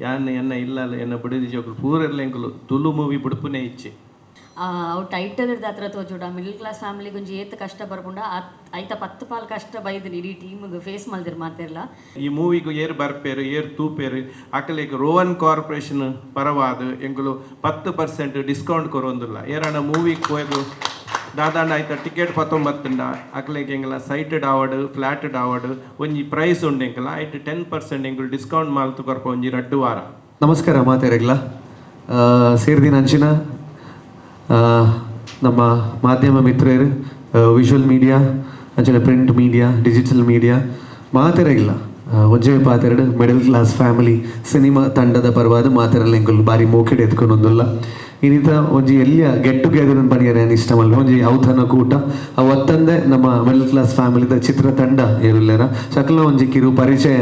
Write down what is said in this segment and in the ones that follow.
ಯಾನ್ ಎನ್ನ ಇಲ್ಲಲ್ ಎನ್ನ ಬುಡೆದಿ ಜೋಕುಲು ಪೂರೆರ್ಲ ಎಂಕುಲು ತುಳು ಮೂವಿ ಬುಡ್ಪುನೇ ಇಜ್ಜಿ. ಅವು ಟೈಟಲ್ ಹತ್ರ ತೋಜುಡ ಮಿಡಲ್ ಕ್ಲಾಸ್ ಫ್ಯಾಮಿಲಿಗೆ ಒಂಜಿ ಏತ್ ಕಷ್ಟ ಬರ್ಪುಂಡ, ಐತ ಪತ್ತು ಪಾಲ್ ಕಷ್ಟ ಬೈದಿನಿ ಇಡೀ ಟೀಮ್ಗೆ ಫೇಸ್ ಮಲ್ದಿರ್ ಮಾತೆರ್ಲ. ಈ ಮೂವಿಗ್ ಏರ್ ಬರ್ಪೇರು, ಏರ್ ತೂಪೇರು, ಅಕಲೆಗ್ ರೋಹನ್ ಕಾರ್ಪೊರೇಷನ್ ಪರವಾದ್ ಎಂಕುಲು 10% ಡಿಸ್ಕೌಂಟ್ ಕೊರೊಂದುಲ್ಲ. ಏರಾಂಡ ಮೂವಿಗ್ ಪೋಯೆರ್ ದಾದಾಂಡ ಐತ ಟಿಕೆಟ್ ಪತ್ತೊಂಬತ್ತುಂಡ, ಅಕಲೆಗ್ ಎಂಕಲ ಸೈಟೆಡ್ ಆವಡ್, ಫ್ಲಾಟೆಡ್ ಆವಡ್, ಒಂಜಿ ಪ್ರೈಸ್ ಉಂಡು ಎಂಕಲ. ಐಟ್ 10% ಎಂಕುಲು ಡಿಸ್ಕೌಂಟ್ ಮಲ್ತ್ ಕೊರ್ಪ ಒಂಜಿ 2 ವಾರ. ನಮಸ್ಕಾರ ಮಾತೆರೆಗ್ಲ. ಸೇರ್ದಿನ ಅಂಚಿನ ನಮ್ಮ ಮಾಧ್ಯಮ ಮಿತ್ರರು, ವಿಜುವಲ್ ಮೀಡಿಯಾ ಅಂಚನೆ ಪ್ರಿಂಟ್ ಮೀಡಿಯಾ, ಡಿಜಿಟಲ್ ಮೀಡಿಯಾ ಮಾತೆರೆಗ್ಲ ಒಂಜೇ ಪಾತೆರಡು, ಮಿಡಲ್ ಕ್ಲಾಸ್ ಫ್ಯಾಮಿಲಿ ಸಿನಿಮಾ ತಂಡದ ಪರವಾದ ಮಾತೆರೆಲ್ಲ ಎಂಕುಲು ಬಾರಿ ಮೋಕೆಡ್ ಎತ್ಕೊಂಡೊಂದುಲ್ಲ. ಇನ್ನಿತ ಒಂಜಿ ಎಲ್ಲಿಯ ಗೆಟ್ ಟುಗೆದರ್ ಪನಿಯರೆ ಇಷ್ಟ ಮಲ್ಲ ಒಂಜಿ ಔತಣ ಕೂಟ. ಅವು ಅತ್ತಂದೆ ನಮ್ಮ ಮಿಡಲ್ ಕ್ಲಾಸ್ ಫ್ಯಾಮಿಲಿದ ಚಿತ್ರ ತಂಡ ಏರುಲ್ಲೇರ, ಸಕಲ ಒಂಜಿ ಕಿರು ಪರಿಚಯ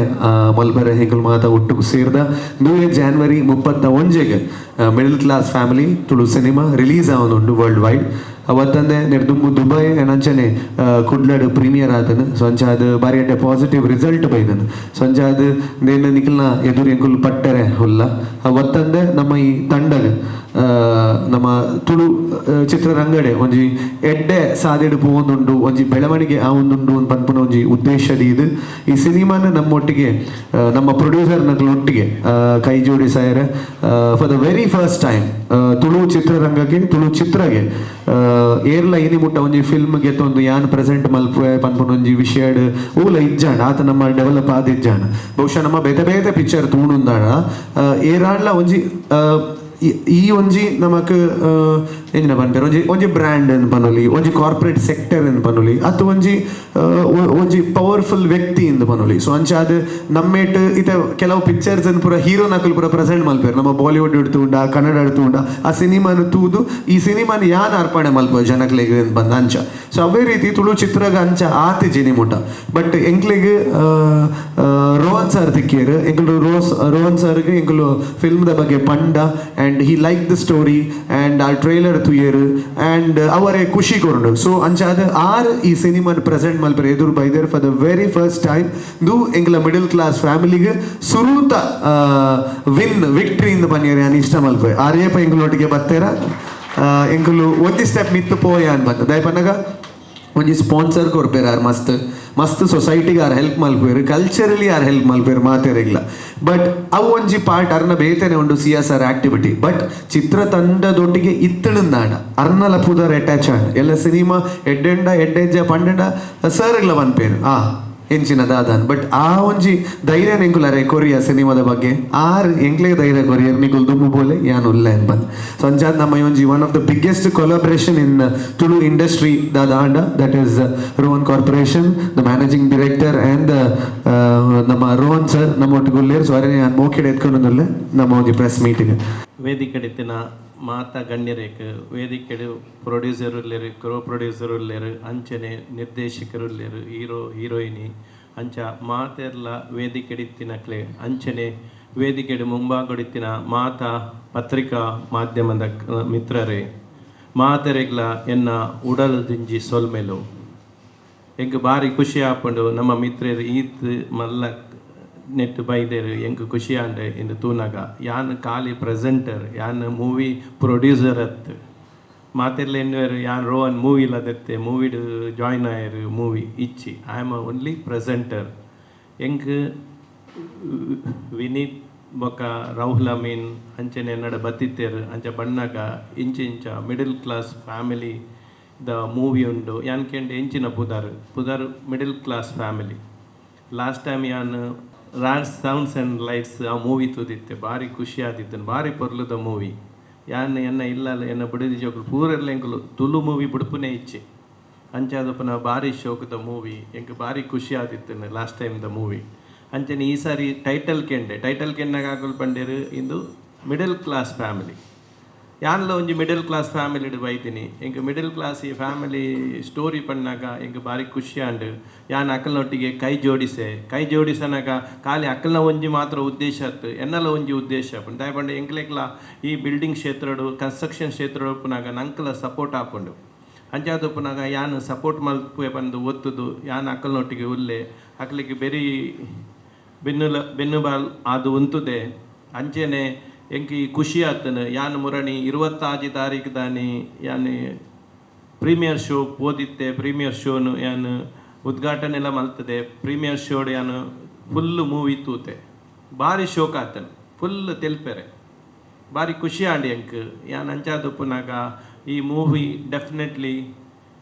ಮಲ್ಪರೆ ಎಂಕುಲು ಮಾತ ಒಟ್ಟುಗು ಸೇರ್ದ. ನೂರೇ ಜಾನ್ವರಿ 31ಗ್ middle class family Tulu cinema release ಆವೊಂದುಂಡು ವರ್ಲ್ಡ್ ವೈಡ್. ಅವತ್ತಂದೆ ನೆರ್ದುಂಬು ದುಬೈ ಅಂಚನೆ ಕುಡ್ಲಡ್ ಪ್ರೀಮಿಯರ್ ಆತನ. ಸೊ ಅಂಚಾದ್ ಬಾರಿ ಎಡ್ಡೆ ಪಾಸಿಟಿವ್ ರಿಸಲ್ಟ್ ಬೈದನ್. ಸೊ ಅಂಚಾದ್ ನೇನ ನಿಕಲ್ನ ಎದುರು ಎಂಕುಲು ಪಟ್ಟರೆ ಉಲ್ಲ. ಅವತ್ತಂದೆ ನಮ್ಮ ಈ ತಂಡಗ್ ನಮ್ಮ ತುಳು ಚಿತ್ರರಂಗಡೆ ಒಂಜಿ ಎಡ್ಡೆ ಸಾದಿಡ್ ಪೋವೊಂದುಂಡು, ಒಂಜಿ ಬೆಳವಣಿಗೆ ಆವೊಂದುಂಡು ಅಂತ ಪನ್ಪುನ ಒಂಜಿ ಉದ್ದೇಶ ಇದು ಈ ಸಿನಿಮಾನ ನಮ್ಮೊಟ್ಟಿಗೆ ನಮ್ಮ ಪ್ರೊಡ್ಯೂಸರ್ ಒಟ್ಟಿಗೆ ಕೈ ಜೋಡಿಸಾಯರೆ for the very first time Tulu ಚಿತ್ರರಂಗಕ್ಕೆ, ತುಳು ಚಿತ್ರಗೆ ಏರ್ಲ ಇನಿ ಮುಟ್ಟ ಒಂಜಿ ಫಿಲ್ಮ್ ಗೆತ್ತೊಂದು ಯಾನ್ ಪ್ರೆಸೆಂಟ್ ಮಲ್ಪುವೆ ಪನ್ಪುನ ಒಂಜಿ ವಿಷಯಡ್ ಊಲ ಇಜ್ಜಾಂಡ್. ಆತ ನಮ್ಮ ಡೆವಲಪ್ ಆದ್ ಇಜ್ಜಾಂಡ್. ಬಹುಶಃ ನಮ್ಮ ಬೇತೆ ಬೇತೆ ಪಿಕ್ಚರ್ ತೂಣುಂದಾಡ ಏರಾಂಡ್ಲ ಒಂಜಿ ಈ ಒಂಜಿ ನಮಕ್ ಎಂಜಿನ ಪನ್ಪೆರ್, ಒಂಜಿ ಒಂಜಿ ಬ್ರ್ಯಾಂಡ್ ಅಂತ ಪನೊಲಿ, ಒಂಜಿ ಕಾರ್ಪೊರೇಟ್ ಸೆಕ್ಟರ್ ಅಂತ ಪನೊಲಿ, ಅತ್ತು ಒಂಜಿ ಒಂಜಿ ಪವರ್ಫುಲ್ ವ್ಯಕ್ತಿ ಇಂದ್ ಪನೊಲಿ. ಸೊ ಅಂಚಾದ್ ನಮ್ಮೇಟ್ ಇತ್ತೆ ಕೆಲವು ಪಿಕ್ಚರ್ಸ್ ಅನ್ನು ಪೂರ ಹೀರೋ ನಕಲ್ ಪೂರ ಪ್ರೆಸೆಂಟ್ ಮಲ್ಪೆರ್. ನಮ್ಮ ಬಾಲಿವುಡ್ ಉಂಡ, ಕನ್ನಡ ಉಂಡ, ಆ ಸಿನಿಮಾನ ತೂದು ಈ ಸಿನಿಮಾನ ಯಾನ್ ಅರ್ಪಣೆ ಮಲ್ಪ ಜನಕ್ಲೆಗ್ ಅಂತ ಬಂದ ಅಂಚ. ಸೊ ಅವೇ ರೀತಿ ತುಳು ಚಿತ್ರಗ ಅಂಚ ಆತಿಜಿ ಮುಟ್ಟ. ಬಟ್ ಎಂಕ್ಲೆಗ್ ರೋಹನ್ ಸರ್ ತಿಕ್ಕಿಯರು. ಎಂಕುಲು ರೋಹನ್ ಸರ್ಗೆ ಎಂಕುಲು ಫಿಲ್ಮ್ದ ಬಗ್ಗೆ ಪಂಡ and he like the story and ಆ ಟ್ರೈಲರ್ ತುಯೇರು ಆ್ಯಂಡ್ ಅವರೇ ಖುಷಿ ಕೊರುಂಡು. ಸೊ ಅಂಚಾದ ಆರ್ ಈ ಸಿನಿಮಾನ ಪ್ರೆಸೆಂಟ್ ಮಲ್ಪರೆ ಎದುರು ಬೈದೇರ್ for the very first time. ದು ಎಂಕಲ ಮಿಡಲ್ ಕ್ಲಾಸ್ ಫ್ಯಾಮಿಲಿಗೆ ಸುರೂತ ವಿನ್, ವಿಕ್ಟ್ರಿ ಇಂದ ಪನ್ಯರೆ ಯಾನ್ ಇಷ್ಟ ಮಲ್ಪೆ. ಆರೇಪ ಎಂಕುಲೊಟ್ಟಿಗೆ ಬತ್ತೇರ, ಎಂಕುಲು ಒಂಜಿ ಸ್ಟೆಪ್ ಮಿತ್ತು ಪೋಯ ಅನ್ ಬಂದ. ದಯಪನ್ನಗ ಒಂಜಿ ಸ್ಪಾನ್ಸರ್ ಕೊರ್ಪೇರು ಆರ್. ಮಸ್ತ್ ಮಸ್ತ್ ಸೊಸೈಟಿಗೆ ಆರ್ ಹೆಲ್ಪ್ ಮಲ್ಪೇರು, ಕಲ್ಚರಲಿ ಆರ್ ಹೆಲ್ಪ್ ಮಲ್ಪೇರು ಮಾತೆರೆಗ್ಲ. ಬಟ್ ಅವು ಒಂಜಿ ಪಾರ್ಟ್ ಅರ್ನ ಬೇತೆನೆ ಉಂಡು ಸಿಎಸ್ಆರ್ ಆಕ್ಟಿವಿಟಿ. ಬಟ್ ಚಿತ್ರತಂಡದೊಟ್ಟಿಗೆ ಇತ್ತಣಂದಾಂಡ ಅರ್ನಲ ಪುದರ್ ಅಟ್ಯಾಚ್ ಆಂಡ್. ಎಲ್ಲ ಸಿನಿಮಾ ಎಡ್ಡೆಂಡ ಎಡ್ಡೆಜ್ಜ ಪಂಡೆಂಡ ಸರ್ಗ್ಲ ಪನ್ಪೇರು ಆ ಎಂಚಿನ ದಾದಾನ್. ಬಟ್ ಆ ಒಂಜಿ ಧೈರ್ಯ ಎಂಕುಲರೆ ಕೊರಿಯ ಸಿನಿಮಾದ ಬಗ್ಗೆ ಆರ್ ಎಂಕ್ಲೆ ಧೈರ್ಯ ಕೊರಿಯರ್, ನಿಕುಲ್ ದುಂಬು ಬೋಲೆ, ಯಾನ್ ಉಲ್ಲೆ ಅಂತ ಬಂದ್. ಸೊ ಅಂಚಾದ್ ನಮ್ಮ ಈ ಒಂಜಿ one of the biggest collaboration in Tulu industry ದಾದ ಆಂಡ, that is Rohan Corporation, the managing director and ನಮ್ಮ ರೋಹನ್ ಸರ್ ನಮ್ಮ ಒಟ್ಟಿಗೆ ಉಲ್ಲೇರ್. ಸೊ ಅರೆ ನಾನು ಮೋಕೆಡ್ ಎತ್ಕೊಂಡೊಂದುಲ್ಲೆ ನಮ್ಮ ಒಂಜಿ ಪ್ರೆಸ್ ಮೀಟಿಂಗ್. ವೇದಿಕೆಡಿತ್ತಿನ ಮಾತ ಗಣ್ಯರೇಕ್, ವೇದಿಕೆಡು ಪ್ರೊಡ್ಯೂಸರ್ ಉಲ್ಲೇರು, ಕೋ ಪ್ರೊಡ್ಯೂಸರ್ ಉಲ್ಲೇರು, ಅಂಚನೆ ನಿರ್ದೇಶಕರು ಉಲ್ಲೇರು, ಹೀರೋ ಹೀರೋಯಿನಿ, ಅಂಚ ಮಾತೆರ್ಲ ವೇದಿಕೆಡಿತ್ತಿನಕ್ಲೆ, ಅಂಚನೆ ವೇದಿಕೆಡು ಮುಂಭಾಗಡಿತ್ತಿನ ಮಾತ ಪತ್ರಿಕಾ ಮಾಧ್ಯಮದ ಮಿತ್ರರೇ, ಮಾತೆರೆಗ್ಲ ಎನ್ನ ಉಡಲು ದಿಂಜಿ ಸೊಲ್ಮೆಲು. ಎಂಕ್ ಬಾರಿ ಖುಷಿ ಆಪುಂಡು. ನಮ್ಮ ಮಿತ್ರರು ಈತ್ ಮಲ್ಲ ನೆಟ್ ಬೈದೇರು, ಎಂಕ್ ಖುಷಿ ಆಂಡ್ ಇಂದು ತೂನಗ. ಯಾನ್ ಖಾಲಿ ಪ್ರೆಸೆಂಟರ್, ಯಾನ್ ಮೂವಿ ಪ್ರೊಡ್ಯೂಸರ್ ಅತ್. ಮಾತೆರ್ಲ ಎನ್ನುವೆರ್ ಯಾನ್ ರೋಹನ್ ಮೂವಿ ದೆತ್ತೆ, ಮೂವಿಡ್ ಜಾಯ್ನ್ ಆಯೆರ್. ಮೂವಿ ಇಚ್ಚಿ, I am only presenter. ಎಂಕ್ ವಿನೀತ್ ಬೊಕ್ಕ ರಾಹುಲ್ ಅಮೀನ್ ಅಂಚನೆ ಎನ್ನಡ ಬತ್ತಿತ್ತೇರು. ಅಂಚ ಬಣ್ಣಗ ಇಂಚ ಇಂಚ middle class family the movie ಉಂಡು. ಯಾನ್ ಕೇಂಡೆ, ಎಂಚಿನ ಪುದರ್? ಪುದರ್ middle class family. Last time ಯಾನ್ ರಾಜ್ ಸೌಂಡ್ಸ್ ಆ್ಯಂಡ್ ಲೈಟ್ಸ್ ಆ ಮೂವಿ ತೂದಿತ್ತೆ. ಭಾರಿ ಖುಷಿ ಆದಿತ್ತು, ಭಾರಿ ಪೊರ್ಲುದ ಮೂವಿ. ಯಾನ್ ಎನ್ನ ಇಲ್ಲಲ್ ಎನ್ನ ಬುಡೆದಿ ಜೋಕುಲು ಪೂರೆರ್ಲ ಎಂಕುಲು ತುಳು ಮೂವಿ ಬುಡ್ಪುನೇ ಇಚ್ಚಿ. ಅಂಚಾದಪ್ಪನ ಭಾರಿ ಶೋಕದ ಮೂವಿ, ಎಂಕ್ ಭಾರಿ ಖುಷಿ ಆದಿತ್ತು ಲಾಸ್ಟ್ ಟೈಮ್ the movie. ಅಂಚನೆ ಈ ಸಾರಿ ಟೈಟಲ್ ಕೆಂಡೆ. ಟೈಟಲ್ ಕೆನ್ನಾಗ ಆಕುಲು ಪಂಡೇರು, ಇಂದು ಮಿಡಲ್ ಕ್ಲಾಸ್ ಫ್ಯಾಮಿಲಿ. ಯಾನ್ಲ ಒಂಜಿ ಮಿಡಲ್ ಕ್ಲಾಸ್ ಫ್ಯಾಮಿಲಿಡ್ ಬೈದಿನಿ. ಎಂಕ್ ಮಿಡಲ್ ಕ್ಲಾಸ್ ಈ ಫ್ಯಾಮಿಲಿ ಸ್ಟೋರಿ ಪಣ್ಣಾಗ ಎಂಕ್ ಭಾರಿ ಖುಷಿ ಆಂಡ್. ಯಾನ್ ಅಕ್ಕಲ್ನೊಟ್ಟಿಗೆ ಕೈ ಜೋಡಿಸೆ. ಕೈ ಜೋಡಿಸನಾಗ ಖಾಲಿ ಅಕ್ಕಲ್ನ ಒಂಜಿ ಮಾತ್ರ ಉದ್ದೇಶ ಅತ್ತು, ಎನ್ನಲ ಒಂಜಿ ಉದ್ದೇಶ ಆಪುಂಡು. ದಾಯೆ ಪಂಡ ಎಂಕ್ಲೆಗ್ಲ ಈ ಬಿಲ್ಡಿಂಗ್ ಕ್ಷೇತ್ರಡು, ಕನ್ಸ್ಟ್ರಕ್ಷನ್ ಕ್ಷೇತ್ರಡು ಉಪ್ಪುನಾಗ ನಂಕಲ ಸಪೋರ್ಟ್ ಆಪುಂಡು. ಅಂಚಾದ್ ಉಪ್ಪುನಾಗ ಯಾನ್ ಸಪೋರ್ಟ್ ಮಲ್ಪುವೆ ಪಂದು ಒತ್ತುದು ಯಾನ್ ಅಕ್ಕಲ್ನೊಟ್ಟಿಗೆ ಉಲ್ಲೆ. ಅಕ್ಲೆಗ್ ಬೆರಿ ಬೆನ್ನುಲ ಬೆನ್ನುಬಾಲ್ ಅದು ಉಂತುದೆ. ಅಂಚೆನೆ ಎಂಕ್ ಈ ಖುಷಿ ಆತನು. ಯಾನ್ ಮುರಣಿ 26 ತಾರೀಕು ದಾನಿ ಯಾನ್ ಪ್ರೀಮಿಯರ್ ಶೋ ಪೋದಿತ್ತೆ. ಪ್ರೀಮಿಯರ್ ಶೋನು ಯಾನ್ ಉದ್ಘಾಟನೆಲ ಮಲ್ತದೆ. ಪ್ರೀಮಿಯರ್ ಶೋಡ್ ಯಾನ್ ಫುಲ್ ಮೂವಿ ತೂತೆ. ಬಾರಿ ಶೋಕ್ ಆತನು, ಫುಲ್ ತೆಲ್ಪೆರೆ ಬಾರಿ ಖುಷಿ ಆಂಡ್ ಎಂಕ್. ಯಾನ್ ಅಂಚಾದುಪ್ಪುನಾಗ ಈ ಮೂವಿ ಡೆಫಿನೆಟ್ಲಿ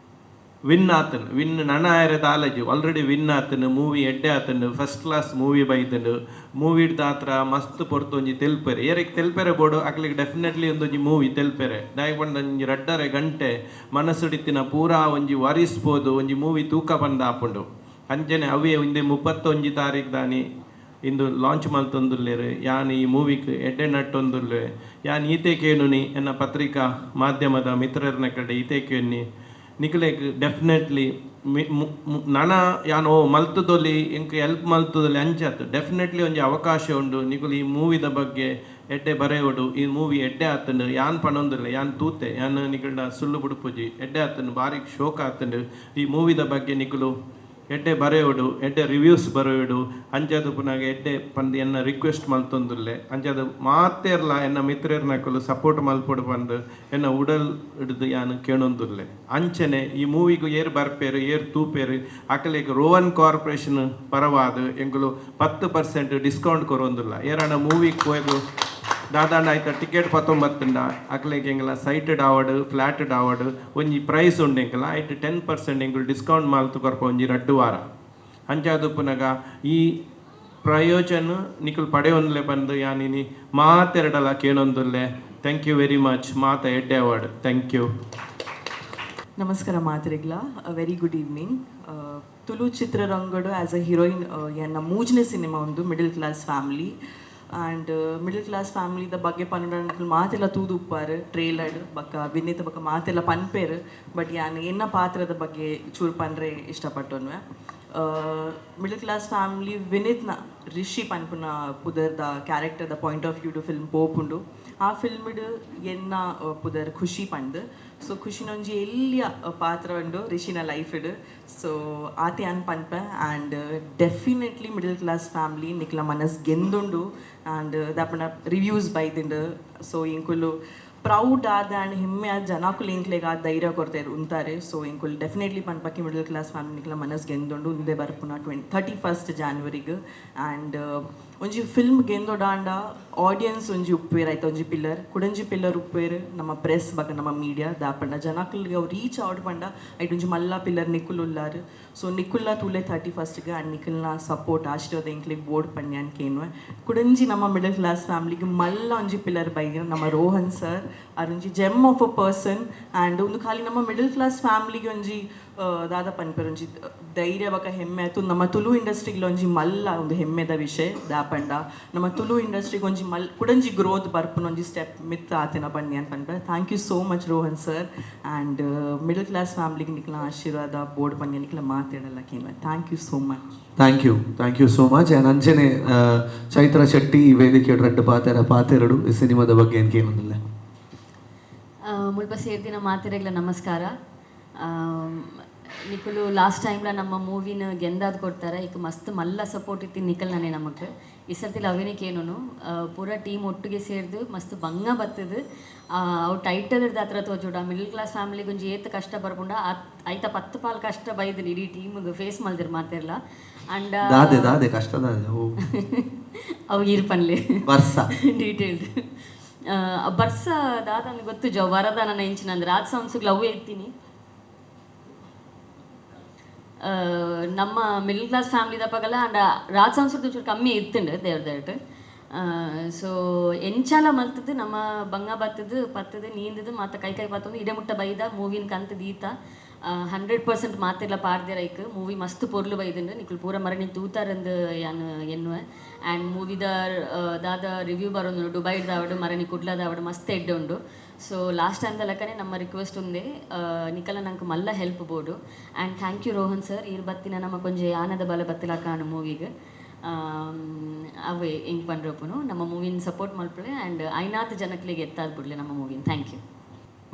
ವಿನ್ ಆತನ್. ವಿನ್ ನನ ಆಯರೆ ದಾಲಜಿ, ಆಲ್ರೆಡಿ ವಿನ್ ಆತನು. ಮೂವಿ ಎಡ್ಡೆ ಆತನು, ಫಸ್ಟ್ ಕ್ಲಾಸ್ ಮೂವಿ ಬೈದುಂಡು. ಮೂವಿಡ್ ದಾತ್ರ ಮಸ್ತ್ ಪೊರ್ತು ಒಂಜಿ ತೆಲ್ಪೆರೆ. ಏರೆಗ್ ತೆಲ್ಪೆರೆ ಬೋಡು ಅಕ್ಲೆಗ್ ಡೆಫಿನೆಟ್ಲಿ ಒಂದೊಂಜಿ ಮೂವಿ ತೆಲ್ಪೆರೆ. ದಾಯೆ ಪಂಡ ಒಂಜಿ 2.5 ಗಂಟೆ ಮನಸ್ಸುಡಿತ್ತಿನ ಪೂರಾ ಒಂಜಿ ವರಿಸ್ಬೋದು ಒಂಜಿ ಮೂವಿ ತೂಕ ಪಂದ್ ಆಪುಂಡು. ಅಂಚನೆ ಅವೇ ಇಂದೆ 31 ತಾರೀಕು ದಾನಿ ಇಂದು ಲಾಂಚ್ ಮಲ್ತೊಂದುಲ್ಲೆರ್. ಯಾನ್ ಈ ಮೂವಿಕ್ ಎಡ್ಡೆ ನಟ್ಟೊಂದುಲ್ಲೆ. ಯಾನ್ ಈತೆ ಕೇನುನಿ, ಎನ್ನ ಪತ್ರಿಕಾ ಮಾಧ್ಯಮದ ಮಿತ್ರರ್ನ ಕಡೆ ಈತೆ ಕೇನಿ, ನಿಕಲೆಗ್ ಡೆಫಿನೆಟ್ಲಿ ನನ ಯಾನ್ ಓ ಮಲ್ತದೊಲಿ, ಎಂಕ್ ಹೆಲ್ಪ್ ಮಲ್ತದೊಲಿ ಅಂಚಾತ್. ಡೆಫಿನೆಟ್ಲಿ ಒಂಜಿ ಅವಕಾಶ ಉಂಡು. ನಿಕುಲು ಈ ಮೂವಿದ ಬಗ್ಗೆ ಎಡ್ಡೆ ಬರೆಯೋಡು. ಈ ಮೂವಿ ಎಡ್ಡೆ ಆತುಂಡು. ಯಾನ್ ಪನೊಂದುಲ್ಲೆ, ಯಾನ್ ತೂತೆ. ಯಾನ್ ನಿಕಲ್ಡ ಸುಳ್ಳು ಬುಡುಪುಜಿ. ಎಡ್ಡೆ ಆತುಂಡು, ಬಾರಿ ಶೋಕ್ ಆತುಂಡು. ಈ ಮೂವಿದ ಬಗ್ಗೆ ನಿಕುಲು ಎಡ್ಡೆ ಬರೆಯೋಡು, ಎಡ್ಡೆ ರಿವ್ಯೂಸ್ ಬರೆಯೋಡು. ಅಂಚಾದ್ ಪುನಗ ಎಡ್ಡೆ ಪಂದ್ ಎನ್ನ ರಿಕ್ವೆಸ್ಟ್ ಮಲ್ತೊಂದುಲ್ಲೆ. ಅಂಚಾದ್ ಮಾತೆರ್ಲ ಎನ್ನ ಮಿತ್ರರ್ನಕುಲು ಸಪೋರ್ಟ್ ಮಲ್ಪೊಡು ಪಂದ್ ಎನ್ನ ಉಡಲ್ ಹಿಡ್ದು ಯಾನ್ ಕೇಣೊಂದುಲ್ಲೆ. ಅಂಚನೆ ಈ ಮೂವಿಗ್ ಏರ್ ಬರ್ಪೇರು, ಏರ್ ತೂಪೇರು, ಅಕಲೆಗ್ ರೋಹನ್ ಕಾರ್ಪೊರೇಷನ್ ಪರವಾದ್ ಎಂಕುಲು 10% ಡಿಸ್ಕೌಂಟ್ ಕೊರೊಂದುಲ್ಲ. ಏರಾನ ಮೂವಿಗ್ ಪೋಯೆರ್ ದಾದಾಂಡ ಆಯ್ತ ಟಿಕೆಟ್ ಪತ್ತೊಂಬತ್ತುಂಡ ಅಕ್ಲೆಗ್ ಎಂಕಲ ಸೈಟೆಡ್ ಆವಡ್, ಫ್ಲಾಟೆಡ್ ಆವಡ್, ಒಂಜಿ ಪ್ರೈಸ್ ಉಂಡು ಎಂಕಲ. ಐಟ್ 10% ಎಂಕುಲು ಡಿಸ್ಕೌಂಟ್ ಮಲ್ತ್ ಕೊರ್ಪ ಒಂಜಿ 2 ವಾರ. ಅಂಚಾದ್ ಉಪ್ಪುನಗ ಈ ಪ್ರಯೋಜನ ನಿಕುಲು ಪಡೆಯೊಂದ್ಲೆ ಪಂದ್ ಯಾನ್ ಇನಿ ಮಾತೆರಡಲ ಕೇಣೊಂದುಲ್ಲೆ. Thank you very much. ಮಾತ ಎಡ್ಡೆ ಅವಾರ್ಡ್. Thank you. ನಮಸ್ಕಾರ ಮಾತೆರೆಗ್ಲ, ವೆರಿ ಗುಡ್ ಈವ್ನಿಂಗ್. ತುಳು ಚಿತ್ರರಂಗಡು ಆ್ಯಸ್ ಅ ಹೀರೋಯಿನ್ ಎನ್ನ ಮೂಜನೇ ಸಿನಿಮಾ ಒಂದು middle class family. And middle class ಫ್ಯಾಮಿಲಿದ ಬಗ್ಗೆ ಪನ್ನಡ ಮಾತೆಲ್ಲ ತೂದು ಉಪ್ಪಾರು ಟ್ರೇಲರ್ ಬಕ್ಕ ವಿನೀತ ಬಕ್ಕ ಮಾತೆಲ್ಲ ಪನ್ಪೇರು. ಬಟ್ ಯಾನ್ ಎನ್ನ ಪಾತ್ರದ ಬಗ್ಗೆ ಚೂರು ಪನ್ರೆ ಇಷ್ಟಪಟ್ಟೊನ್ವೆ. ಮಿಡಲ್ ಕ್ಲಾಸ್ ಫ್ಯಾಮಿಲಿ ವಿನೀತ್ನ ರಿಷಿ ಪನ್ಪುನ ಪುದರ್ದ ಕ್ಯಾರೆಕ್ಟರ್ದ ಪಾಯಿಂಟ್ ಆಫ್ ವ್ಯೂಡು ಫಿಲ್ಮ್ ಪೋಪುಂಡು. ಆ ಫಿಲ್ಮ್ಡ್ ಎನ್ನ ಪುದರ್ ಖುಷಿ ಪಂದ್. ಸೊ ಖುಷಿನೊಂಜಿ ಎಲ್ಲಿಯ ಪಾತ್ರ ಉಂಡು ರಿಷಿನ ಲೈಫ್ಡ್. ಸೊ ಆತೆ ಅನ್ ಪನ್ಪೆ. And definitely middle class family ನಿಕ್ಲ ಮನಸ್ ಗೆಂದುಂಡು. And ದಾಪಣ reviews ಬೈದಿಂಡು. ಸೊ ಇಂಕುಲು ಪ್ರೌಡ್ ಆದ ಆ್ಯಂಡ್ ಹೆಮ್ಮೆ ಆದ ಜನಕುಲು ಇಂಕ್ಲೆಗ್ ಆ ಧೈರ್ಯ ಕೊರ್ತಾರೆ ಉಂತಾರೆ. ಸೊ ಇಂಕುಲು ಡೆಫಿನೆಟ್ಲಿ ಪನ್ಪಕ್ಕೆ ಮಿಡಲ್ ಕ್ಲಾಸ್ ಫ್ಯಾಮಿಲಿ ನಿಕ್ಲ ಮನಸ್ ಗೆಂದುಂಡು. ಉಂದೆ ಬರ್ಪುನ 31st ಜಾನ್ವರಿಗ್. ಆ್ಯಂಡ್ ಒಂಜಿ ಫಿಲ್ಮ್ ಗೆಂದೊಡಾಂಡ ಆಡಿಯನ್ಸ್ ಒಂಜಿ ಉಪ್ಪೇರ್, ಆಯ್ತು ಒಂಜಿ ಪಿಲ್ಲರ್, ಕುಡಂಜಿ ಪಿಲ್ಲರ್ ಉಪ್ಪೇರ್ ನಮ್ಮ ಪ್ರೆಸ್ ಬಕ ನಮ್ಮ ಮೀಡಿಯಾ. ದಾಪಂಡ ಜನಕುಲ್ಗೆ ಅವು ರೀಚ್ ಔಟ್ ಪಂಡ ಐಟ್ ಒಂಜಿ ಮಲ್ಲ ಪಿಲ್ಲರ್ ನಿಕುಲು ಉಲ್ಲಾರ್. ಸೊ ನಿಕುಲ್ಲ ತೂಲೆ 31ಸ್ಟ್ಗೆ. ಆ್ಯಂಡ್ ನಿಕಲ್ನ ಸಪೋರ್ಟ್ ಆಶೀರ್ವಾದ ಎಂಕ್ಲೆಗ್ ಬೋಡ್ ಪನ್ಯಾನ್ ಕೇನ್ವೆ. ಕುಡಂಜಿ ನಮ್ಮ ಮಿಡಲ್ ಕ್ಲಾಸ್ ಫ್ಯಾಮಿಲಿಗೆ ಮಲ್ಲ ಒಂಜಿ ಪಿಲ್ಲರ್ ಬೈದಿನ ನಮ್ಮ ರೋಹನ್ ಸರ್ ಅರೊಂಜಿ gem of a person. And ಒಂದು ಖಾಲಿ ನಮ್ಮ ಮಿಡಲ್ ಕ್ಲಾಸ್ ಫ್ಯಾಮಿಲಿಗೆ ಒಂಜಿ ದಾದ ಪನ್ಪೆರ್ ಒಂಜಿ ಧೈರ್ಯ ಬಕ ಹೆಮ್ಮೆ ಆಯ್ತು. ನಮ್ಮ ತುಳು ಇಂಡಸ್ಟ್ರಿಗೆ ಒಂಜಿ ಮಲ್ಲ ಒಂದು ಹೆಮ್ಮೆದ ವಿಷಯ. ದಾಪಂಡ ನಮ್ಮ ತುಳು ಇಂಡಸ್ಟ್ರಿಗೆ ಒಂಜಿ ಮಲ್ ಕುಡಂಜಿ ಗ್ರೋತ್ ಬರ್ಪುನ ಒಂಜಿ ಸ್ಟೆಪ್ ಮಿತ್ ಆತಿನ ಬನ್ನಿ ಅಂತ ಪನ್ಪೆ. Thank you so much, Rohan sir. And middle class ಫ್ಯಾಮಿಲಿಗೆ ನಿಕ್ಲ ಆಶೀರ್ವಾದ ಬೋರ್ಡ್ ಬನ್ನಿ ನಿಕ್ಲ ಮಾತಾಡಲ್ಲ ಕೇನ್ವೆ. Thank you so much. Thank you, thank you so much. And ಅಂಚನೆ ಚೈತ್ರ ಶೆಟ್ಟಿ ಈ ವೇದಿಕೆ ರಡ್ಡ್ ಪಾತೆರ ಪಾತೆರಡು ಈ ಸಿನಿಮಾದ ಬಗ್ಗೆ ಏನೊಂದಿಲ್ಲ. ಮುಲ್ಪ ಸೇರ್ದಿನ ಮಾತೆರೆಗ್ಲ ನಮಸ್ಕಾರ. ನಿಕುಲು ಲಾಸ್ಟ್ ಟೈಮ್ಲ ನಮ್ಮ ಮೂವಿನ ಗೆಂದಾದ್ ಕೊಡ್ತಾರೆ. ಈಗ ಮಸ್ತ್ ಮಲ್ಲ ಸಪೋರ್ಟ್ ಇತ್ತು ನಿಕಲ್ ನಾನೇ ನಮಕ್. ಈ ಸರ್ತಿಲ ಅವೇನೇ ಕೇನುನು. ಪೂರ ಟೀಮ್ ಒಟ್ಟಿಗೆ ಸೇರ್ದು ಮಸ್ತ್ ಬಂಗ ಬತ್ತದು. ಅವು ಟೈಟಲ್ ಹತ್ರ ತೋಜುಡ ಮಿಡಲ್ ಕ್ಲಾಸ್ ಫ್ಯಾಮಿಲಿಗೆ ಒಂಜಿ ಏತ್ ಕಷ್ಟ ಬರ್ಪುಂಡ ಐತ ಪತ್ತು ಪಾಲ್ ಕಷ್ಟ ಬೈದು ಇಡೀ ಟೀಮ್ಗೆ ಫೇಸ್ ಮಲ್ದಿರ್ ಮಾತೆರ್ಲ. ಅಂಡ್ ದಾದೆ ದಾದೆ ಕಷ್ಟ ದಾದೆ ಓ? ಅವು ಈರ್ ಪನ್ಲೆ. ಬರ್ಸ. ಡೀಟೇಲ್ಡ್ ಬರ್ಸ ದಾದ ಗೊತ್ತು ಜೋ ವರದಾನ ಇಂಚಿನ ಅಂದ್ರೆ ರಾಜ್ ಸೌಂಡ್ಸ್ಗೆ ಲವ್ ಎತ್ತೀನಿ. ನಮ್ಮ ಮಿಡಲ್ ಕ್ಲಾಸ್ ಫ್ಯಾಮಿಲಿ ದಪಗಲ ಅಂಡ ರಾಜ್ ಸೌಂಡ್ಸ್ ಒಂಚೂರು ಕಮ್ಮಿ ಇತ್ತುಂಡು ದೇವ್ರ that. So ಎಂಚಾಲ ಮಲ್ತದ್ದು ನಮ್ಮ ಬಂಗ ಬತ್ತದು ಪತ್ತದು ನೀಂದದು ಮಾತ ಕೈ ಕೈ ಪತ್ತೊಂದು ಇಡೆ ಮುಟ್ಟ ಬೈದ ಮೂವಿನ ಕಂತ ದೀತ. 100% ಮಾತೆಲ್ಲ ಪಾಡ್ದಿರ. ಐಕ್ ಮೂವಿ ಮಸ್ತ್ ಪೊರ್ಲು ಬೈದುಂಡು. ನಿಕುಲು ಪೂರ ಮರಣಿ ತೂತಾರಂದು ಯಾನ್ ಎನ್ನುವೆ. ಆ್ಯಂಡ್ ಮೂವಿದ ದಾದ ರಿವ್ಯೂ ಬರೋದು ದುಬೈಡ್ದಾವಡು ಮರಣಿ ಕುಡ್ಲದಾವಡು ಮಸ್ತ್ ಎಡ್ಡೆ ಉಂಡು. ಸೊ ಲಾಸ್ಟ್ ಟೈಮ್ ಲೆಕ್ಕನೆ ನಮ್ಮ ರಿಕ್ವೆಸ್ಟ್ ಉಂದೆ, ನಿಕಲ ನಂಗೆ ಮಲ್ಲ ಹೆಲ್ಪ್ ಬೋಡು. And thank you Rohan sir. ಇರ್ ಬತ್ತಿನ ನಮ್ಮ ಕೊಂಜೆ ಆನದ ಬಲ ಬತ್ತಿಲ ಕಾಣು ಮೂವಿಗೆ. ಅವೇ ಇಂಕ್ ಪಂಡ್ರಪ್ಪನು ನಮ್ಮ ಮೂವಿನ ಸಪೋರ್ಟ್ ಮಲ್ಪಲೆ ಆ್ಯಂಡ್ ಐನಾತ್ ಜನಕ್ಲೆಗೆ ಎತ್ತಾದ್ ಬಿಡ್ಲೆ ನಮ್ಮ ಮೂವಿನ. Thank you.